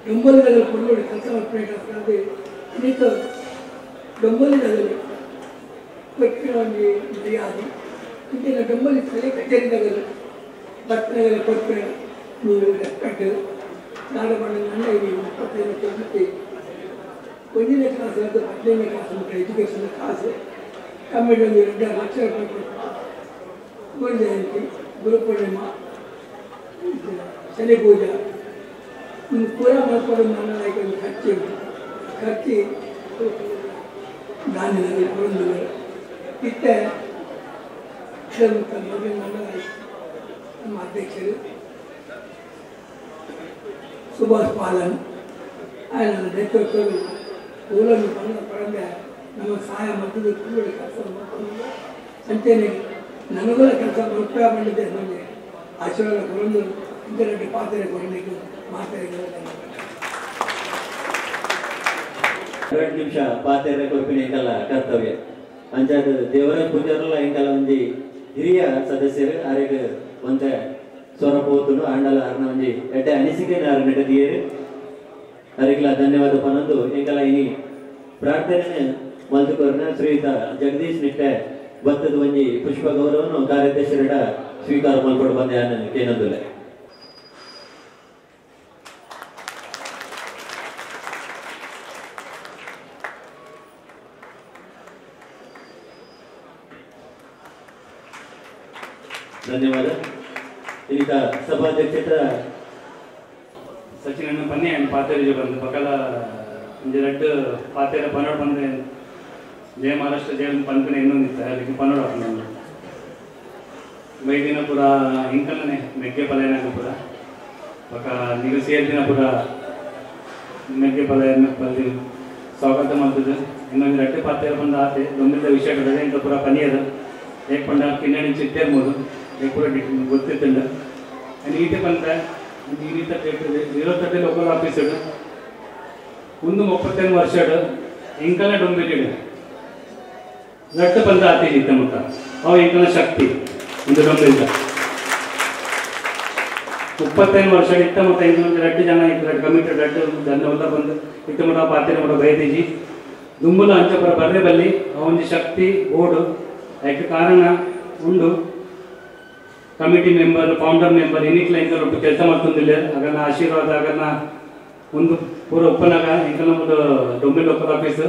ಡೊಂಬಲ್ಗಳಲ್ಲಿ ಕೊಡೋಡಿ ಕೆಲಸ ಮಾಡ್ಕೊಂಡು ಇನ್ನಿತ ಡೊಂಬಲಿನಲ್ಲಿ ಕೊಟ್ಟಿನ ಒಂದು ಮರ್ಯಾದೆ ಇಂತಿನ ಡೊಂಬಲಿ ಸ್ಥಳೀಯ ಕಚೇರಿನಲ್ಲಿ ಬರ್ತನಗರ ಕೊಟ್ಟರೆ ನೀವು ರೆಸ್ಪೆಕ್ಟ್ ನಾಡಬಣ್ಣ ನನ್ನ ಇದು 35 ವರ್ಷ 1ನೇ ಕ್ಲಾಸ್ ಅದು 15ನೇ ಕ್ಲಾಸ್ ಮಕ್ಕಳ ಎಜುಕೇಷನ್ ಕಾಸು ಕಮ್ಮಿಟಿ ಒಂದು 2 ಲಕ್ಷ ರೂಪಾಯಿ ಕೊಟ್ಟು ಗುರು ಜಯಂತಿ, ಗುರು ಪೂರ್ಣಿಮಾ, ಶನಿ ಪೂಜಾ ಇನ್ನು ಪೂರ ಮಾಡಿಕೊಂಡು ನನ್ನ ಒಂದು ಖರ್ಚು ಖರ್ಚು ಧಾನ್ಯದಲ್ಲಿ ಪುರಂದರು ಇತ್ತೆ ಮಗನ ನಮ್ಮ ಅಧ್ಯಕ್ಷರು ಸುಭಾಷ್ ಪಾಲನ್ ఆయన ನೇತೃತ್ವದಲ್ಲಿ ಊರನ್ನು ಬಂದ ಪಡೆದ ನಮ್ಮ ಸಹಾಯ ಮದ್ದದ ಕೂಡಿ ಕೆಲಸ ಮಾಡಿಕೊಂಡು ಅಂತೇನೆ ನನಗೂ ಕೆಲಸ ಉಪಯೋಗ ಮಾಡಿದ್ದೆ ನಮಗೆ ಆಶೀರ್ವಾದ ಕೊರೊಂದು ಇಂಟರ್ನೆಟ್ ಪಾತ್ರೆ ಕೊರಲಿಕ್ಕೆ ಮಾತಾಡಿದ್ದಾರೆ. 2 ನಿಮಿಷ ಪಾತ್ರೆ ಕೊರಪಿನ ಎಂಕಲ್ಲ ಕರ್ತವ್ಯ ಅಂಚಾದ ದೇವರಾಜ್ ಪೂಜಾರಲ್ಲ ಎಂಕಲ್ಲ ಒಂಜಿ ಹಿರಿಯ ಸದಸ್ಯರು ಆರೆಗ್ ಒಂತೆ ಸ್ವರ ಪೋತುನು ಆಂಡಲ ಅರ್ನ ಒಂಜಿ ಎಡ್ಡೆ ಅನಿಸಿಕೆ ಆರು ನೆಟದಿಯರು ಅರೆಗ್ಲ ಧನ್ಯವಾದ ಪನೊಂದು ಎಂಕಲ ಇನಿ ಪ್ರಾರ್ಥನೆ ಮಲ್ತುಕೊರ್ನ ಶ್ರೀಯುತ ಜಗದೀಶ್ ನಿಟ್ಟೆ ಭತ್ತದ ಒಂಜಿ ಪುಷ್ಪ ಗೌರವನು ಕಾರ್ಯದರ್ಶಿರಡ ಸ್ವೀಕಾರ ಮಲ್ಕೊಡು ಬಂದೆ ಕೇನಂದುಲೆ. ಧನ್ಯವಾದ. ಇನ್ನಿತ ಸಭಾಧ್ಯಕ್ಷತೆ ಸಚಿನ್ ಅಣ್ಣ ಪನ್ನೆ ಪಾತೇರಿ ಬಂದು ಪಕ್ಕಲ ಒಂಜಿ ರಡ್ಡ್ ಪಾತೇರ ಪನ್ನೋಡ್ ಬಂದ್ರೆ ಜಯ ಮಹಾರಾಷ್ಟ್ರ ಜಯ ಪನ್ಪಿನ ಇನ್ನೊಂದು ಇತ್ತು ಅದಕ್ಕೆ ಪನ್ನೋಡ್ ಹಾಕೊಂಡು ಬೈದಿನ ಪೂರ ಇಂಕಲ್ನೇ ಮೆಕ್ಕೆ ಪಲ್ಯನಾಗ ಪೂರ ಪಕ್ಕ ನೀವು ಸೇರ್ದಿನ ಪೂರ ಮೆಕ್ಕೆ ಪಲ್ಯ ಪಲ್ಲಿ ಸ್ವಾಗತ ಮಾಡ್ತದೆ. ಇನ್ನೊಂದು ರಡ್ಡ್ ಪಾತೇರ ಬಂದು ಆತೆ ದೊಂಬಿದ ವಿಷಯ ಇಂಕ ಪೂರ ಪನಿಯದ ಏಕ್ ಪಂಡ ಕಿನ್ನಡಿ ಚಿತ್ತೇರ್ಬೋದು ಏಕ್ ಪೂರ ಗೊತ್ತಿತ್ತಂಡ ಈತೆ ಪಂತ ಈ ರೀತಿ 030 ಲೋಕಲ್ ಆಫೀಸ್ ಒಂದು 35 ವರ್ಷ ಇಂಕಲ ಡೊಂಬಿಲಿಡು ರಟ್ಟು ಪಂತ ಆತಿ ಇತ್ತ ಮುಟ್ಟ ಅವು ಇಂಕಲ ಶಕ್ತಿ ಒಂದು ಡೊಂಬಿಲ್ದ 35 ವರ್ಷ ಇತ್ತ ಮುಟ್ಟ ಇನ್ನೊಂದು ರಡ್ಡು ಜನ ಇತ್ತು ಕಮಿಟಿ ರಡ್ಡು ಜನ ಎಲ್ಲ ಬಂದು ಇತ್ತ ಮುಟ್ಟ ಪಾತ್ರೆ ಮುಟ್ಟ ಬೈದೀಜಿ ದುಂಬುಲ ಅಂಚಪುರ ಬರ್ರೆ ಬಲ್ಲಿ ಅವೊಂದು ಶಕ್ತಿ ಓಡು ಅದಕ್ಕೆ ಕಾರಣ ಉಂಡು committee member founder member ಇನ್ನಿಕ್ಲ Ilkal ಒಟ್ಟು ಕೆಲಸ ಮಾಡ್ತಂದಿಲ್ಲ ಆಗನ್ನ ಆಶೀರ್ವಾದ ಆಗನ್ನ ಒಂದು ಪೂರ ಒಪ್ಪನಾಗ ಇಂಕಲ್ ಒಂದು ಡೊಂಬಿ ಲೋಕಲ್ ಆಫೀಸ್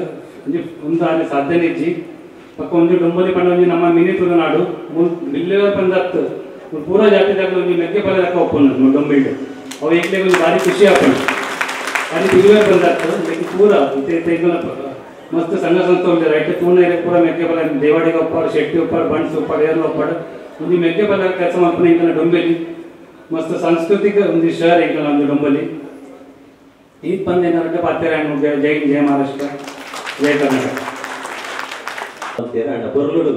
ಒಂಜಿ ಒಂದು ಆನೆ ಸಾಧ್ಯನೇ ಇಜ್ಜಿ ಪಕ್ಕ ಒಂಜಿ ಡೊಂಬಲಿ ಪಂಡ ಒಂಜಿ ನಮ್ಮ ಮಿನಿ ತುಳುನಾಡು ಬಿಲ್ಲೆ ಪಂದತ್ತು ಪೂರ ಜಾತಿದಾಗ ಒಂಜಿ ಮೆಕ್ಕೆ ಪಲ್ಯದಕ್ಕ ಒಪ್ಪುನ ಡೊಂಬಿಲ್ಡ್ ಅವು ಏಕ್ಲೆ ಒಂದು ಭಾರಿ ಖುಷಿ ಆಪುಂಡು ಭಾರಿ ಬಿಲ್ವೆ ಪಂದತ್ತು ಲೇಕಿನ್ ಪೂರ ಇತ್ತೆ ಇಂಕಲ್ನ ಮಸ್ತ್ ಸಂಘ ಸಂಸ್ಥೆ ಉಂಟು ರೈಟ್ ತೂನ ಪೂರ ಮೆಕ್ಕೆ ಪಲ್ಯ ದೇವಾಡಿಗ ಒಪ್ಪಾಡು ಶೆಟ್ಟಿ ಒಪ್ಪಾಡು ಬಂಡ್ಸ್ ಒಪ್ಪಾಡು ಏರ್ಲ ಒಪ್ಪಾಡು ಒಂದು ಮೆಕ್ಕೆ ಪಲ್ಯ ಕೆಲಸ ಮಾಡ್ಕೊಂಡು ಇಂಕಲ್ನ ಡೊಂಬೆಲಿ ಮಸ್ತ್ ಸಾಂಸ್ಕೃತಿಕ ಒಂದು ಶಹರ್ ಇಂಕಲ್ನ ಒಂದು ಡೊಂಬಲಿ ಈ ಪಂದ್ ಏನಾದ್ರು ಪಾತ್ರೆ ಜೈ ಜಯ ಮಹಾರಾಷ್ಟ್ರ ಜಯ ಕರ್ನಾಟಕ ಪೊರ್ಲುಡು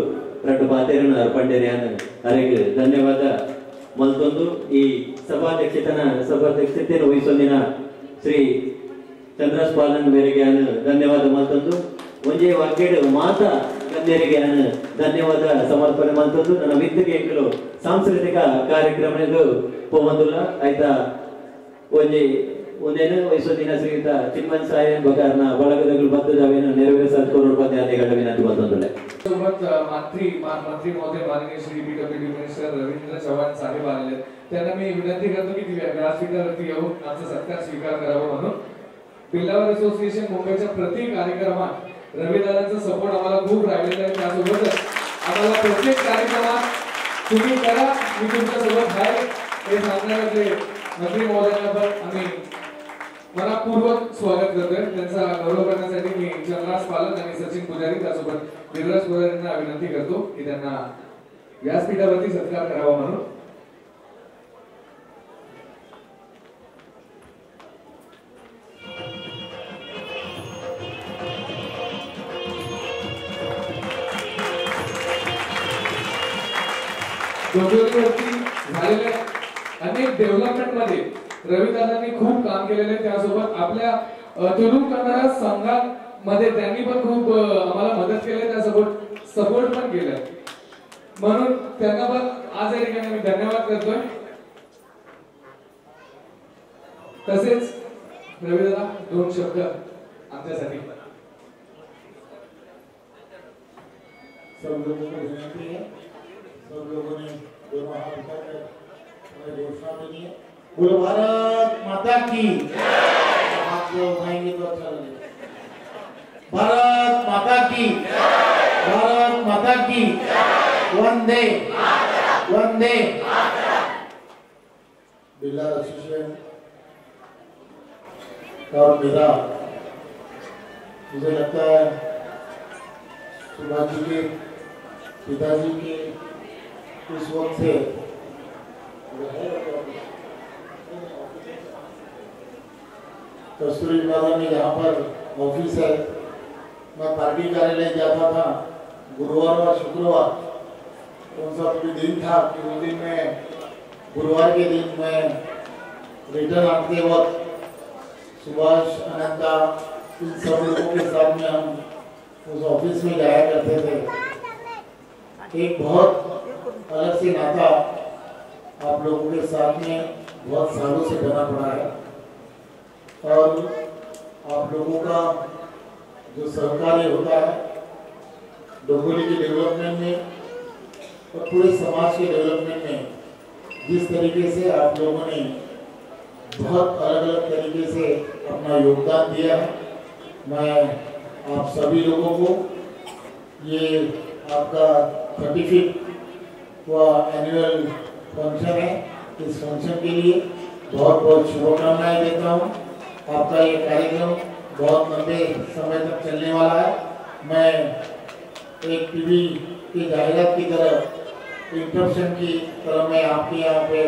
ರಡ್ಡು ಪಾತೇರನು ಅರ್ಪಂಡೇರಿ ಅರೆಗೆ ಧನ್ಯವಾದ ಮಲ್ತೊಂದು ಈ ಸಭಾಧ್ಯಕ್ಷತೆಯನ್ನು ವಹಿಸೊಂದಿನ ಶ್ರೀ ಚಂದ್ರಸ್ ಪಾಲನ್ ಮೇರೆಗೆ ಧನ್ಯವಾದ ಮಲ್ತೊಂದು ಒಂಜೇ ವಾಕ್ಯಡು ಮಾತಾ ಗಣ್ಯರಿಗೆ ಧನ್ಯವಾದ ಸಮರ್ಪಣೆ ಮಲ್ತೊಂದು ನನ್ನ ಮಿತ್ತಿಗೆ ಸಾಂಸ್ಕೃತಿಕ ಕಾರ್ಯಕ್ರಮ ಪೋವಂದುಲ್ಲ ಆಯ್ತಾ ಒಂಜಿ ಒಂದೇನು ವಹಿಸೊಂದಿನ ಶ್ರೀಯುತ ಚಿನ್ಮನ್ ಸಾಯನ್ ಬಗಾರ್ನ ಬಳಗದಗಳು ಬದ್ಧದಾವೇನು ನೆರವೇರಿಸೋರು ವಿನಂತಿ ಮಲ್ತೊಂದುಲ್ಲ. सोबत मंत्री महोदय माननीय Shri PWD minister Ravindra Chavan साहेब आलेले आहेत. त्यांना मी विनंती करतो की व्यासपीठावरती येऊन आमचा सत्कार स्वीकार करावा म्हणून. बिल्लावर असोसिएशन मुंबईच्या प्रति कार्यक्रमात रविदादांचा सपोर्ट आम्हाला खूप राहिलेला आहे. त्यासोबतच आम्हाला प्रत्येक कार्यक्रमात तुम्ही करा मी तुमच्यासोबत आहे हे सांगणारे मंत्री महोदयांना पण आम्ही मनापूर्वक स्वागत करतोय. त्यांचा गौरव करण्यासाठी मी चंद्रास पालन आणि सचिन पुजारी त्यासोबत देवराज पुजारींना विनंती करतो की त्यांना व्यासपीठावरती सत्कार करावा म्हणून. डोंबिवलीवरती झालेल्या अनेक डेव्हलपमेंट मध्ये रविदादांनी खूप काम केलेले आहे. त्यासोबत आपल्या तुलू कन्नडा संघामध्ये त्यांनी पण खूप आम्हाला मदत केली, त्यासोबत सपोर्ट पण केलाय, म्हणून त्यांना पण आज या ठिकाणी मी धन्यवाद करतोय. तसेच रविदादा दोन शब्द आमच्यासाठी. सब लोगों को विनंती है, सब लोगों ने दोनों हाथ उठाकर हमें घोषणा देनी है. बोलो भारत माता की. हाथ जो उठाएंगे तो अच्छा लगेगा. भारत माता की, भारत माता की, वंदे वंदे. बिल्ला एसोसिएशन और मेरा, मुझे लगता है सुभाष जी के पिताजी के उस वक्त से कस्तूरी बाजार में यहाँ पर ऑफिस है. मैं पार्टी कार्यालय जाता था गुरुवार और शुक्रवार, कौन सा तो भी दिन था कि उस दिन मैं गुरुवार के दिन मैं रिटर्न आते वक्त सुभाष अनंता इन सब लोगों के साथ में हम उस ऑफिस में जाया करते थे. एक बहुत अलग से नाता आप लोगों के साथ में बहुत सालों से बना पड़ा है और आप लोगों का जो सहकार्य होता है डोंबिवली के डेवलपमेंट में और पूरे समाज के डेवलपमेंट में, जिस तरीके से आप लोगों ने बहुत अलग अलग तरीके से अपना योगदान दिया है, मैं आप सभी लोगों को ये आपका 35वां एनुअल फंक्शन है, इस फंक्शन के लिए बहुत बहुत शुभकामनाएं देता हूँ। आपका ये कार्यक्रम बहुत लंबे समय तक चलने वाला है। मैं एक टीवी की जाहिरात की तरह, इंटरप्शन की तरह मैं आपके यहाँ पे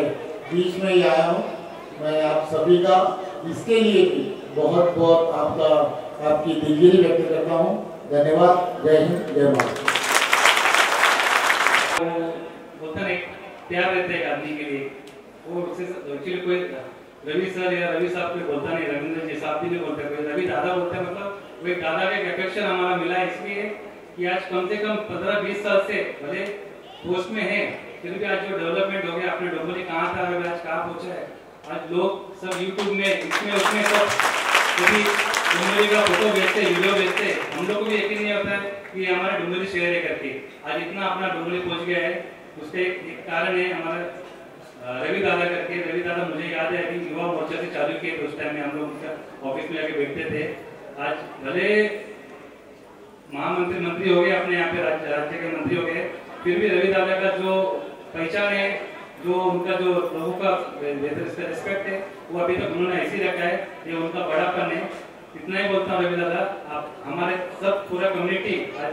बीच में ही आया हूँ। मैं आप सभी का इसके लिए भी बहुत बहुत आपका आपकी दिलगिरी व्यक्त करता हूँ। धन्यवाद। जय हिंद, जय भारत। बोलते नहीं, तैयार रहते हैं आदमी के लिए। वो एक्चुअली कोई रवि सर या रवि साहब कोई बोलता नहीं, रविंद्र जी साहब भी नहीं बोलते, कोई रवि दादा बोलते हैं। मतलब वो एक दादा का एक अफेक्शन हमारा मिला है, इसलिए कि आज कम से कम 15-20 साल से भले पोस्ट में है, फिर भी आज जो डेवलपमेंट हो गया, अपने डोंबिवली कहाँ था और आज कहाँ पहुँचा है। आज लोग सब यूट्यूब में इसमें उसमें सब कभी डोंबिवली का फोटो भेजते, वीडियो भेजते, हम लोग को भी यकीन नहीं होता है कि हमारा डोंबिवली शहर है करके। आज इतना अपना डोंबिवली पहुँच गया है, उसके एक कारण है हमारा रवि दादा करके। रवि दादा मुझे याद है अभी युवा मोर्चा से चालू किए थे, उस टाइम में हम लोग उनका ऑफिस में जाके बैठते थे। आज भले महामंत्री मंत्री हो गए अपने यहाँ पे, राज्य के मंत्री हो गए, फिर भी रवि दादा का जो पहचान है, जो उनका जो लोगों का रिस्पेक्ट है, वो अभी तक उन्होंने ऐसे ही रखा है। ये उनका बड़ापन है। इतना ही बोलता हूँ रवि दादा, आप हमारे सब पूरा कम्युनिटी, आज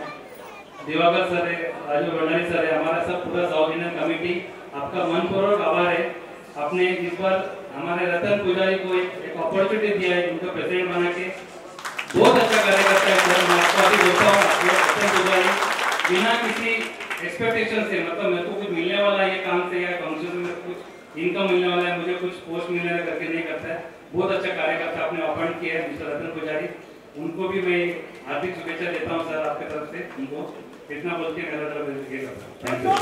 दिवाकर सर है, राजू भंडारी सर है, हमारा सब पूरा साउथ इंडियन कमेटी आपका मनपूर्वक आभार है। आपने इस बार हमारे रतन पुजारी को एक अपॉर्चुनिटी दिया है, उनका प्रेसिडेंट बना के बहुत अच्छा कार्य करता है सर। मैं आपको अभी बोलता हूँ, रतन पुजारी बिना किसी एक्सपेक्टेशन से, मतलब मेरे को कुछ मिलने वाला है ये काम से या फंक्शन से मेरे को कुछ इनकम मिलने वाला है, मुझे कुछ पोस्ट मिलने वाला करके नहीं करता है। बहुत अच्छा कार्यकर्ता आपने अपॉइंट किया है मिस्टर रतन पुजारी, उनको भी मैं हार्दिक शुभेच्छा देता हूँ सर आपके तरफ से। उनको इतना बोल के मेरा तरफ ये करता हूँ। Thank you.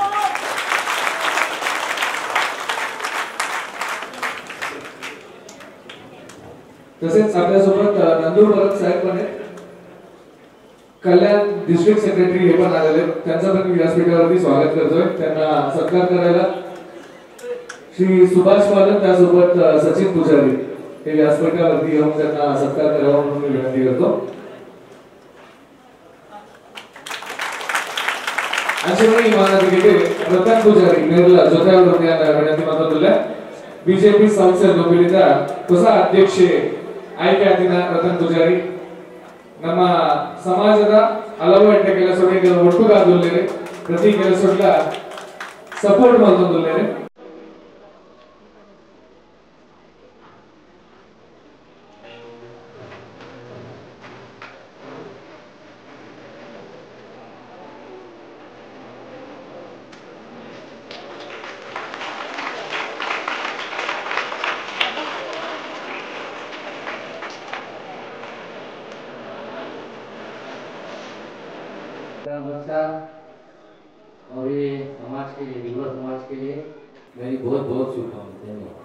तसेच आपल्यासोबत नंदुरबार साहेब पण आहेत, कल्याण डिस्ट्रिक्ट सेक्रेटरी हे पण आलेले आहेत, त्यांचं पण मी व्यासपीठावरती स्वागत करतोय। त्यांना सत्कार करायला श्री सुभाष पालन त्यासोबत सचिन पुजारी हे व्यासपीठावरती येऊन त्यांना सत्कार करावा म्हणून मी विनंती करतो। अशा मानादिके रतन पुजारी मेरला जोते विनंती मातोंदुल्ले बीजेपी सांसद डोंबिवलीದ ಹೊಸ ಅಧ್ಯಕ್ಷೆ ಆಯ್ಕೆ ಆದಿನ ರತನ್ ಪೂಜಾರಿ ನಮ್ಮ ಸಮಾಜದ ಹಲವು ಎಡ್ಡೆ ಕೆಲಸಗಳಿಗೆ ಒಟ್ಟುಗಾದುಲ್ಲೇರೆ, ಪ್ರತಿ ಕೆಲಸಗಳ ಸಪೋರ್ಟ್ ಮಾಡ್ತೊಂದುಲ್ಲೇರೆ। नमस्कार। और ये समाज के लिए, युवा समाज के लिए मेरी बहुत बहुत शुभकामनाएं। धन्यवाद।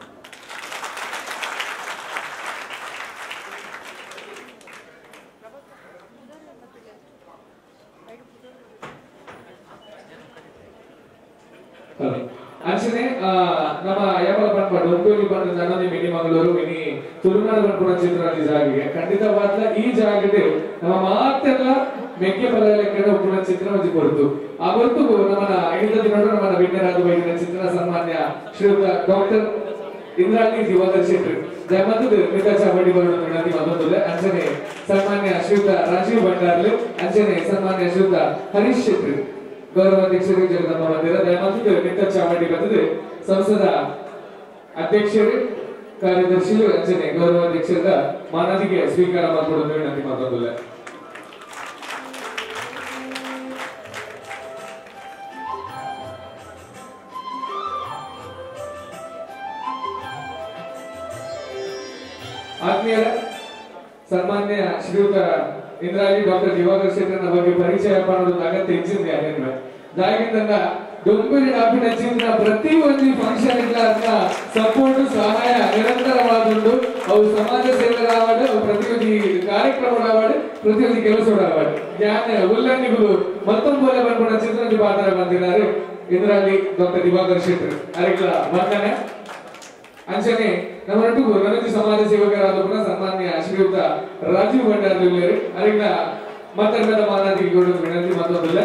ಅಂಚನೆ ನಮ್ಮ ಯಾವಲ ಪನ್ಪ ಡೊಂಬಿವಲಿ ಪಂಡ ನನೊಂಜಿ ಮಿನಿ ಮಂಗಳೂರು ಮಿನಿ ತುಳುನಾಡು ಪನ್ಪುನ ಚಿತ್ರದಲ್ಲಿ ಜಾಗಿಗೆ ಖಂಡಿತವಾದ ಈ ಜಾಗಡ್ ನಮ್ಮ ಮಾತೆಲ್ಲ ಮೆಕ್ಕೆ ಬಲಲೆಕ್ಕಡ ಉಪ್ಪುನ ಚಿತ್ರ ಒಂಜಿ ಕೊರ್ತು ಆ ಹೊರತುಗು ನಮ್ಮನ ಐದ ದಿನಡು ನಮ್ಮನ ಬಿಣ್ಣರಾದ ಬೈದಿನ ಚಿತ್ರ ಸನ್ಮಾನ್ಯ ಶ್ರೀಯುತ ಡಾಕ್ಟರ್ ಇಂದ್ರಾಣಿ ದಿವಾಕರ್ ಶೆಟ್ಟಿ ಜಯಮಂತದ ಮಿತಾ ಚಾವಡಿ ಬರೋಣ ವಿನಂತಿ ಮತ್ತೊಂದುಲ್ಲೆ. ಅಂಚನೆ ಸನ್ಮಾನ್ಯ ಶ್ರೀಯುತ ರಾಜೀವ್ ಭಂಡಾರ್ಲು, ಅಂಚನೆ ಸನ್ಮಾನ್ಯ ಶ್ರೀಯುತ ಹರೀಶ್ ಶೆಟ್ಟಿ ಗೌರವಾಧ್ಯಕ್ಷರು ಜಗದಮ್ಮ ಮಂದಿರ ದಯಮಾಡಿ ಮಿತಾ ಚಾವಡಿ ಬಂದಿದೆ ಸಂಸದ ಅಧ್ಯಕ್ಷರು ಕಾರ್ಯದರ್ಶಿಗಳು ಅಂಚನೆ ಗೌರವಾಧ್ಯಕ್ಷರ ಮಾನದಿಗೆ ಸ್ವೀಕಾರ ಮಾಡಿಕೊಡಲು ವಿನಂತಿ ಮತ್ತೊಂದುಲ್ಲೆ. ಆತ್ಮೀಯರ ಸನ್ಮಾನ್ಯ ಶ್ರೀಯುತ ಇಂದ್ರಾಲಿ ಡಾಕ್ಟರ್ ದಿವಾಕರ್ ಶೆಟ್ಟರ್ನ ಬಗ್ಗೆ ಪರಿಚಯ ಮಾಡೋದು ಅಗತ್ಯ ಹೆಚ್ಚಿನ ಅದೇನ್ವೆ ದಾಗಿಂದ ಡೊಂಬಿವಲಿ ಡಾಪಿನ ಚಿಂತನ ಪ್ರತಿ ಒಂದು ಫಂಕ್ಷನ್ ಅದನ್ನ ಸಪೋರ್ಟ್ ಸಹಾಯ ನಿರಂತರವಾದುಂಡು. ಅವು ಸಮಾಜ ಸೇವೆಗಾವಡು, ಅವು ಪ್ರತಿಯೊಂದು ಕಾರ್ಯಕ್ರಮಗಳಾವಡು, ಪ್ರತಿಯೊಂದು ಕೆಲಸಗಳಾವಡು ಜ್ಞಾನ ಉಲ್ಲಂಘಿಗಳು ಮತ್ತೊಂದು ಬಂದ್ಕೊಂಡ ಚಿಂತನೆ ಪಾತ್ರ ಬಂದಿದ್ದಾರೆ ಇಂದ್ರಾಲಿ ಡಾಕ್ಟರ್ ದಿವಾಕರ್ ಶೆಟ್ಟರ್ ಅರಿಗಳ ವಂದನೆ. ಅಂಚನೆ ನಮ್ಮೊಟ್ಟಿಗೂ ನನಗೆ ಸಮಾಜ ಸೇವಕರಾದ ಸನ್ಮಾನ್ಯ ಶ್ರೀಯುತ ರಾಜೀವ್ ಭಂಡಾರಿ ಅರಿಗಳ ಮತ್ತರ್ಮದ ಮಾನಾದಿಗೆ ವಿನಂತಿ ಮತ್ತೊಂದಿಲ್ಲ.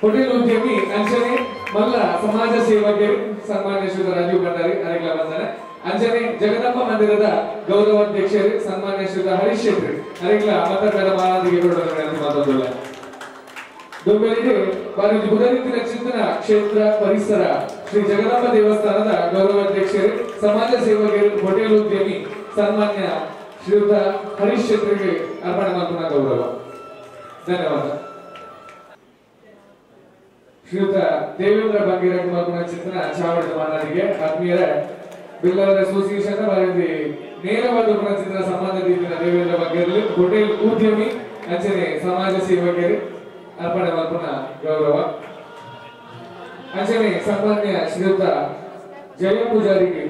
ಹೋಟೆಲ್ ಉದ್ಯಮಿ ಅಂಚನೆ ಮಲ್ಲ ಸಮಾಜ ಸೇವಕರು ಸನ್ಮಾನ್ಯ ಶ್ರೀ ರಾಜೀವ್ ಭಂಡಾರಿ ಅರೆಗ್ಲ ಬಂದನೆ. ಅಂಚನೆ ಜಗದಾಂಬ ಮಂದಿರದ ಗೌರವಾಧ್ಯಕ್ಷರು ಸನ್ಮಾನ್ಯ ಶ್ರೀ ಹರೀಶ್ ಶೆಟ್ಟಿ ಅರೆಗ್ಲ ಮತದಾರರ ಮಾನಾದಿಗೆ ಮಾತಾಡೋದಿಲ್ಲ. ದೊಂಬೆಲಿಗೆ ಬಾರಿ ಬುಧನಿತ್ತಿನ ಚಿಂತನ ಕ್ಷೇತ್ರ ಪರಿಸರ ಶ್ರೀ ಜಗದಾಂಬ ದೇವಸ್ಥಾನದ ಗೌರವಾಧ್ಯಕ್ಷರು ಸಮಾಜ ಸೇವಕರು ಹೋಟೆಲ್ ಉದ್ಯಮಿ ಸನ್ಮಾನ್ಯ ಶ್ರೀಯುತ ಹರೀಶ್ ಶೆಟ್ಟಿಗೆ ಅರ್ಪಣೆ ಮಾಡ್ಕೊಂಡ ಗೌರವ. ಧನ್ಯವಾದ. ಶ್ರೀಯುತ ದೇವೇಂದ್ರ ಬಂಗೇರ ಕುಮಾರ್ ಚಿಂತನ ಚಾವಡಿದ ಮಾನಾದಿಗೆ. ಆತ್ಮೀಯರ ಬಿಲ್ಲವರ ಅಸೋಸಿಯೇಷನ್ ಬಾರಿ ನೇರವಾದ ಗುಣಚಿತ್ರ ಸಮಾಜ ದೇವೇಂದ್ರ ಬಂಗೇರಲ್ಲಿ ಹೋಟೆಲ್ ಉದ್ಯಮಿ ಅಂಚನೆ ಸಮಾಜ ಸೇವಕರು ಅರ್ಪಣೆ ಮಾಡ್ಕೊಂಡ ಗೌರವ. ಅಂಚನೆ ಸನ್ಮಾನ್ಯ ಶ್ರೀಯುತ ಜಯ ಪೂಜಾರಿಗೆ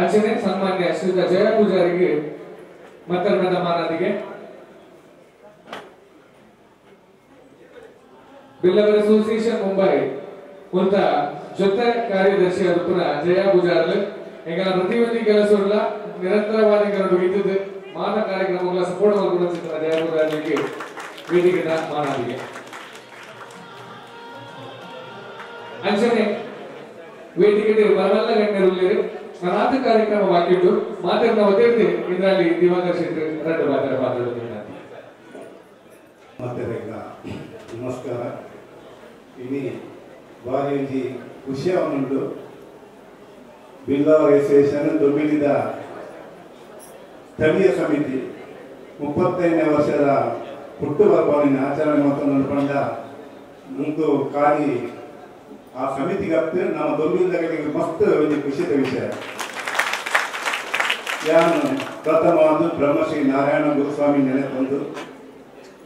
ಅಂಚನೆ ಸನ್ಮಾನ್ಯ ಶ್ರೀಯುತ ಜಯ ಪೂಜಾರಿಗೆ ಮತ್ತರ್ಮದ ಮಾನಾದಿಗೆ. ಬಿಲ್ಲವರ ಅಸೋಸಿಯೇಷನ್ ಮುಂಬೈ ಮುಲ್ತ ಜೊತೆ ಕಾರ್ಯದರ್ಶಿ ಪುನಃ ಜಯ ಪೂಜಾರ್ಲು ಎಂಗಲ ಪ್ರತಿಯೊಂದು ಕೆಲಸ ನಿರಂತರವಾದ ಇದ್ದದ್ದು ಮಾನ ಕಾರ್ಯಕ್ರಮಗಳ ಸಪೋರ್ಟ್ ಮಾಡಿಕೊಂಡು ಚಿತ್ರ ಜಯ ಪೂಜಾರ್ಲಿಗೆ ವೇದಿಕೆ ಮಾನಾದಿಗೆ. ಅಂಚನೆ ವೇದಿಕೆ ಬರಲ್ಲ ಗಣ್ಯರುಳ್ಳೇರು ಅನಾಥ ಕಾರ್ಯಕ್ರಮ ಬಾಕಿಟ್ಟು ಮಾತಾಡಿದ ಒತ್ತಿರ್ತಿ ಇದರಲ್ಲಿ ದಿವಾಕರ್ ಶೆಟ್ಟಿ ರಡ್ಡು ಮಾತಾಡ ಮಾತಾಡೋದು. ನಮಸ್ಕಾರ. ಇನಿ ಬಾರಿ ಒಂಜಿ ಖುಷಿಯಾವನುಂಟು. ಬಿಲ್ಲವರ ಅಸೋಸಿಯೇಷನ್ ದೊಂಬಿಲಿದ ಸ್ಥಳೀಯ ಸಮಿತಿ 35ನೇ ವರ್ಷದ ಹುಟ್ಟುಹಬ್ಬವನ್ನು ಆಚರಣೆ ಮತ್ತು ಪಂಡ ಮುಂದು ಖಾಲಿ ಆ ಸಮಿತಿಗತ್ತು ನಮ್ಮ ದೊಂಬಿಲ್ದಗಳಿಗೆ ಮಸ್ತ್ ಒಂಜಿ ಖುಷಿದ ವಿಷಯ. ಯಾನು ಪ್ರಥಮವಾದ ಬ್ರಹ್ಮಶ್ರೀ ನಾರಾಯಣ ಗುರುಸ್ವಾಮಿ ನೆನೆತಂದು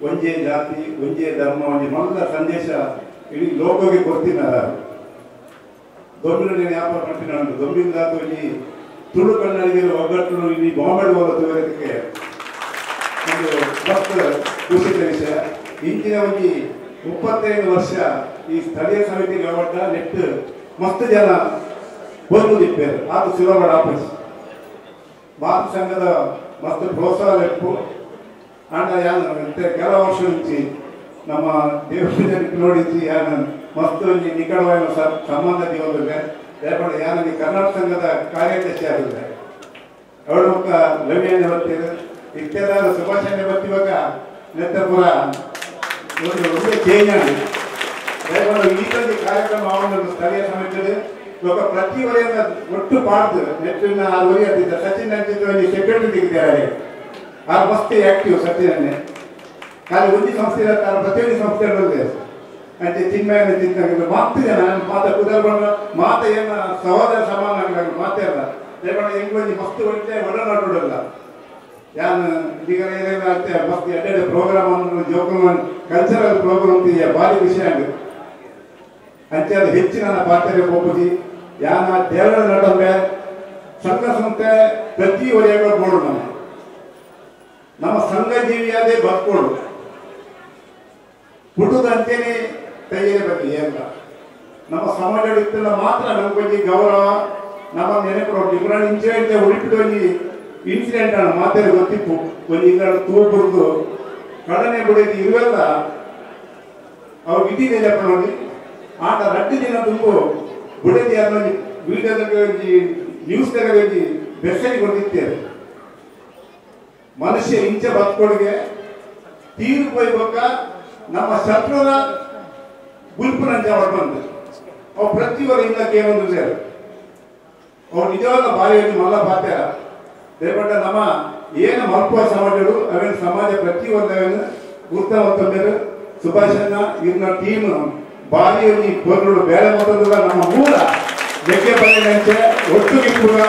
ಒಂಜೇ ಜಾತಿ ಒಂಜೇ ಧರ್ಮ ಒಂಜಿ ಮೊದಲ ಸಂದೇಶ ಇಡೀ ಲೋಕಗೆ ಕೊಡ್ತೀನಾರ. ದೊಂಬಿಲ ವ್ಯಾಪಾರ ಮಾಡ್ತೀನಿ ದೊಂಬಿಲ್ದಾದ ಒಂಜಿ ತುಳು ಕನ್ನಡಿಗರು ಒಗ್ಗಟ್ಟು ಇಲ್ಲಿ ಬಾಂಬೆ ಹೋಗೋದಕ್ಕೆ ಒಂದು ಮಸ್ತ್ ಖುಷಿದ ವಿಷಯ. ಇಂಚಿನ ಒಂಜಿ 35 ವರ್ಷ ಈ ಸ್ಥಳೀಯ ಸಮಿತಿ ಗವರ್ಡ ನೆಟ್ ಮಸ್ತ್ ಜನ ಬಂದಿಪ್ಪೇರು ಆತ ಸುಲಭ ಆಫೀಸ್ ಮಾತೃ ಸಂಘದ ಮಸ್ತ್ ಪ್ರೋತ್ಸಾಹ ಇಪ್ಪು. ಆಂಡ ಯಾನ್ ಕೆಲ ವರ್ಷ ಮುಂಚಿ ನಮ್ಮ ದೇವಪೂಜೆ ನೋಡಿಸಿ ಯಾನ್ ಮಸ್ತ್ ಒಂಜಿ ನಿಕಟವಾದ ಸಂಬಂಧ ದಿವೊಂದುಲ್ಲೆ. ದಯಪಂಡ ಯಾನ್ ಕರ್ನಾಟಕ ಸಂಘದ ಕಾರ್ಯದರ್ಶಿ ಆದಿಲ್ಲೆ. ಅವಳು ಮುಕ್ಕ ಲವ್ಯಾನೆ ಬರ್ತೀರು ಇತ್ತೆದಾದ ಸುಭಾಷಣೆ ಬರ್ತಿವಾಗ ನೆತ್ತಪುರ ಒಂದು ಒಳ್ಳೆ ಚೇಂಜ್ ಆಗಿದೆ. ದಯಪಂಡ ಈ ಒಂಜಿ ಕಾರ್ಯಕ್ರಮ ಆವೊಂದು ಸ್ಥಳೀಯ ಸಮಿತಿ ಇವಾಗ ಪ್ರತಿ ವಲಯದ ಒಟ್ಟು ಪಾಡ್ದು ನೆಟ್ಟಿನ ಆ ವಲಯ ಸಚಿನ್ ಅಂಚಿದ್ದ ಒಂಜಿ ಸೆಕ್ರೆಟರಿ ತೆಗೆದಿದ್ದಾರೆ. ಆ ಮಸ್ತ್ ಆಕ್ಟಿವ್ ಸಚಿನ್ ಖಾಲಿ ಒಂಜಿ ಸಂಸ್ಥೆ ಇರ್ತಾರೆ ಪ್ರತಿಯೊಂದು ಸಂಸ್ಥೆ ಅಂಚೆ ಚಿನ್ಮಯ ಚಿಂತನೆ ಮಾತು ಜನ ಮಾತ ಕುದರ್ಬಂಡ ಮಾತ ಏನ ಸಹೋದರ ಸಮಾನ ಮಾತೇ ಅಲ್ಲ. ದಯಪಂಡ ಎಂಗ್ ಒಂಜಿ ಮಸ್ತ್ ಒಳ್ಳೆ ಒಡನಾಟುಡಲ್ಲ. ಯಾನ್ ಈಗ ಮಸ್ತ್ ಎಡ್ಡೆ ಪ್ರೋಗ್ರಾಮ್ ಅನ್ನು ಜೋಕುಲ್ ಕಲ್ಚರಲ್ ಪ್ರೋಗ್ರಾಮ್ ಭಾರಿ ವಿಷಯ ಆಗಿದೆ. ಅಂಚೆ ಅದು ಹೆಚ್ಚಿನ ಪಾತ್ರೆ ಹೋಗುದಿ ಯಾನ ದೇವರ ನಡುವೆ ಸಂಘ ಸಂಸ್ಥೆ ಪ್ರತಿ ವಲಯಗಳು ಬೋಡು ನಮ್ಮ ನಮ್ಮ ಸಂಘ ಜೀವಿಯಾದೇ ಬದುಕೋಡು ಪುಟದಂತೇನೆ ಕೈಯೇ ಬರಲಿ ಅಂತ ನಮ್ಮ ಸಮಾಜ ಇತ್ತಲ್ಲ ಮಾತ್ರ ನಮಗೊಂಜಿ ಗೌರವ ನಮ್ಮ ನೆನಪು. ಇಬ್ಬರ ಇನ್ಸಿಡೆಂಟ್ ಉಳಿಪಿಟ್ಟು ಒಂಜಿ ಇನ್ಸಿಡೆಂಟ್ ಅನ್ನ ಮಾತಾಡಿ ಗೊತ್ತಿಪ್ಪು ಒಂಜಿ ಇಲ್ಲ ತೂ ಬುಡ್ದು ಕಡನೆ ಬಿಡಿದು ಇರುವೆಲ್ಲ ಅವ್ರು ವಿಧಿ ನೋಡಿ ಆಟ ರಡ್ಡು ದಿನ ತುಂಬು ಬುಡದಿ ಅನ್ನೋ ವಿಡಿಯೋದಾಗ ಒಂಜಿ ನ್ಯೂಸ್ ಒಂಜಿ ಬೆಸರಿ ಕೊಟ್ಟಿದ್ದೇವೆ. ಮನುಷ್ಯ ಇಂಚ ಬದುಕೊಡುಗೆ ತೀರು ಕೊಯ್ಬೇಕ ನಮ್ಮ ಶತ್ರುರ ಗುಲ್ಪುನಂಚ ಅವ್ರು ಬಂದು ಅವ್ರು ಪ್ರತಿಯೊಬ್ಬರು ಇಂದ ಕೇಳೊಂದು ಸೇರು ಅವ್ರು ನಿಜವಾದ ಬಾರಿಯಲ್ಲಿ ಮಲ್ಲ ಪಾತ್ಯಾರ. ದಯಪಟ್ಟ ನಮ್ಮ ಏನು ಮಲ್ಪುವ ಸಮಾಜಗಳು ಅವೇನು ಸಮಾಜ ಪ್ರತಿಯೊಂದು ಗುರುತ ಸುಭಾಷಣ್ಣ ಇವ್ರನ್ನ ಟೀಮ್ ಬಾರಿಯಲ್ಲಿ ಪೊರ್ಲು ಬೇರೆ ಮೊದಲು ನಮ್ಮ ಮೂಲ ಜಗ್ಗೆ ಬನ್ನಿನಂಚೆ ಒಟ್ಟು ಕೂಡ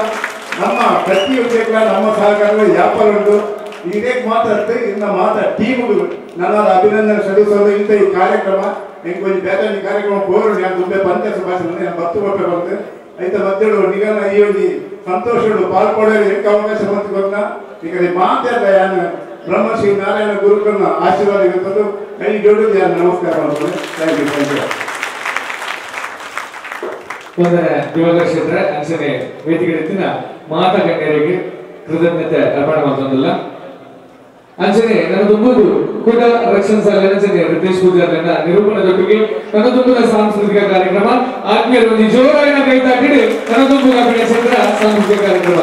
ನಮ್ಮ ಪ್ರತಿಯೊಬ್ಬ ನಮ್ಮ ಸಹಕಾರ ವ್ಯಾಪಾರ ಉಂಟು. ಇದೇ ಮಾತಾಡ್ತೆ ಇನ್ನ ಮಾತಾ ಟೀಮ್ಗಳು ನನ್ನ ಅಭಿನಂದನೆ ಸಲ್ಲಿಸೋದು. ಇಂಥ ಈ ಕಾರ್ಯಕ್ರಮ ಎಂಕ್ ಒಂಜಿ ಬೇತೆ ಒಂಜಿ ಕಾರ್ಯಕ್ರಮ ಪೋರು ಯಾನ್ ದುಂಬೆ ಪಂತೆ ಸುಭಾಷ್ ಯಾನ್ ಬತ್ತು ಕೊಟ್ಟೆ ಬಂತು ಐತ ಮಧ್ಯಡು ನಿಗನ ಈ ಒಂಜಿ ಸಂತೋಷಡು ಪಾಲ್ಪಡೆಯಲು ಎಂಕ್ ಅವಕಾಶ ಬಂತು ಗೊತ್ತಾ. ಈಗ ಮಾತಾಡ್ದ ಯಾನ್ ಬ್ರಹ್ಮಶ್ರೀ ನಾರಾಯಣ ಗುರುಕಲ್ನ ಆಶೀರ್ವಾದ ಇರ್ತದ್ದು ಕೈ ಜೋಡಿದ್ದು ಯಾನ್ ನಮಸ್ಕಾರ ಮಾಡ್ತೀನಿ. Thank you, thank you. ಒಂದನೇ ದಿವಾಕರ್ ಶೆಟ್ಟರೆ ಅಂಚನೆ ವೇದಿಕೆ ಮಾತಾ ಗಣ್ಯರಿಗೆ ಕೃತಜ್ಞತೆ ಅರ್ಪಣೆ ಮಾಡ್ತೊಂದಿಲ್ಲ. ಅಂಚನೆ ನನ್ನ ತುಂಬುದು ಕುಡ ರಕ್ಷಣಾ ಸಾಲೆ ರಿತೇಶ್ ಪೂಜಾರ್ಲೆನ ನಿರೂಪಣದೊಟ್ಟಿಗೆ ಕನದುಂಬುದ ಸಾಂಸ್ಕೃತಿಕ ಕಾರ್ಯಕ್ರಮ. ಆತ್ಮೀಯರು ಒಂಜಿ ಜೋರಾಯಿನ ಕೈ ತಾಟಿಡು ಕನದುಂಬುಗ ಚಂದ್ರ ಸಾಂಸ್ಕೃತಿಕ ಕಾರ್ಯಕ್ರಮ.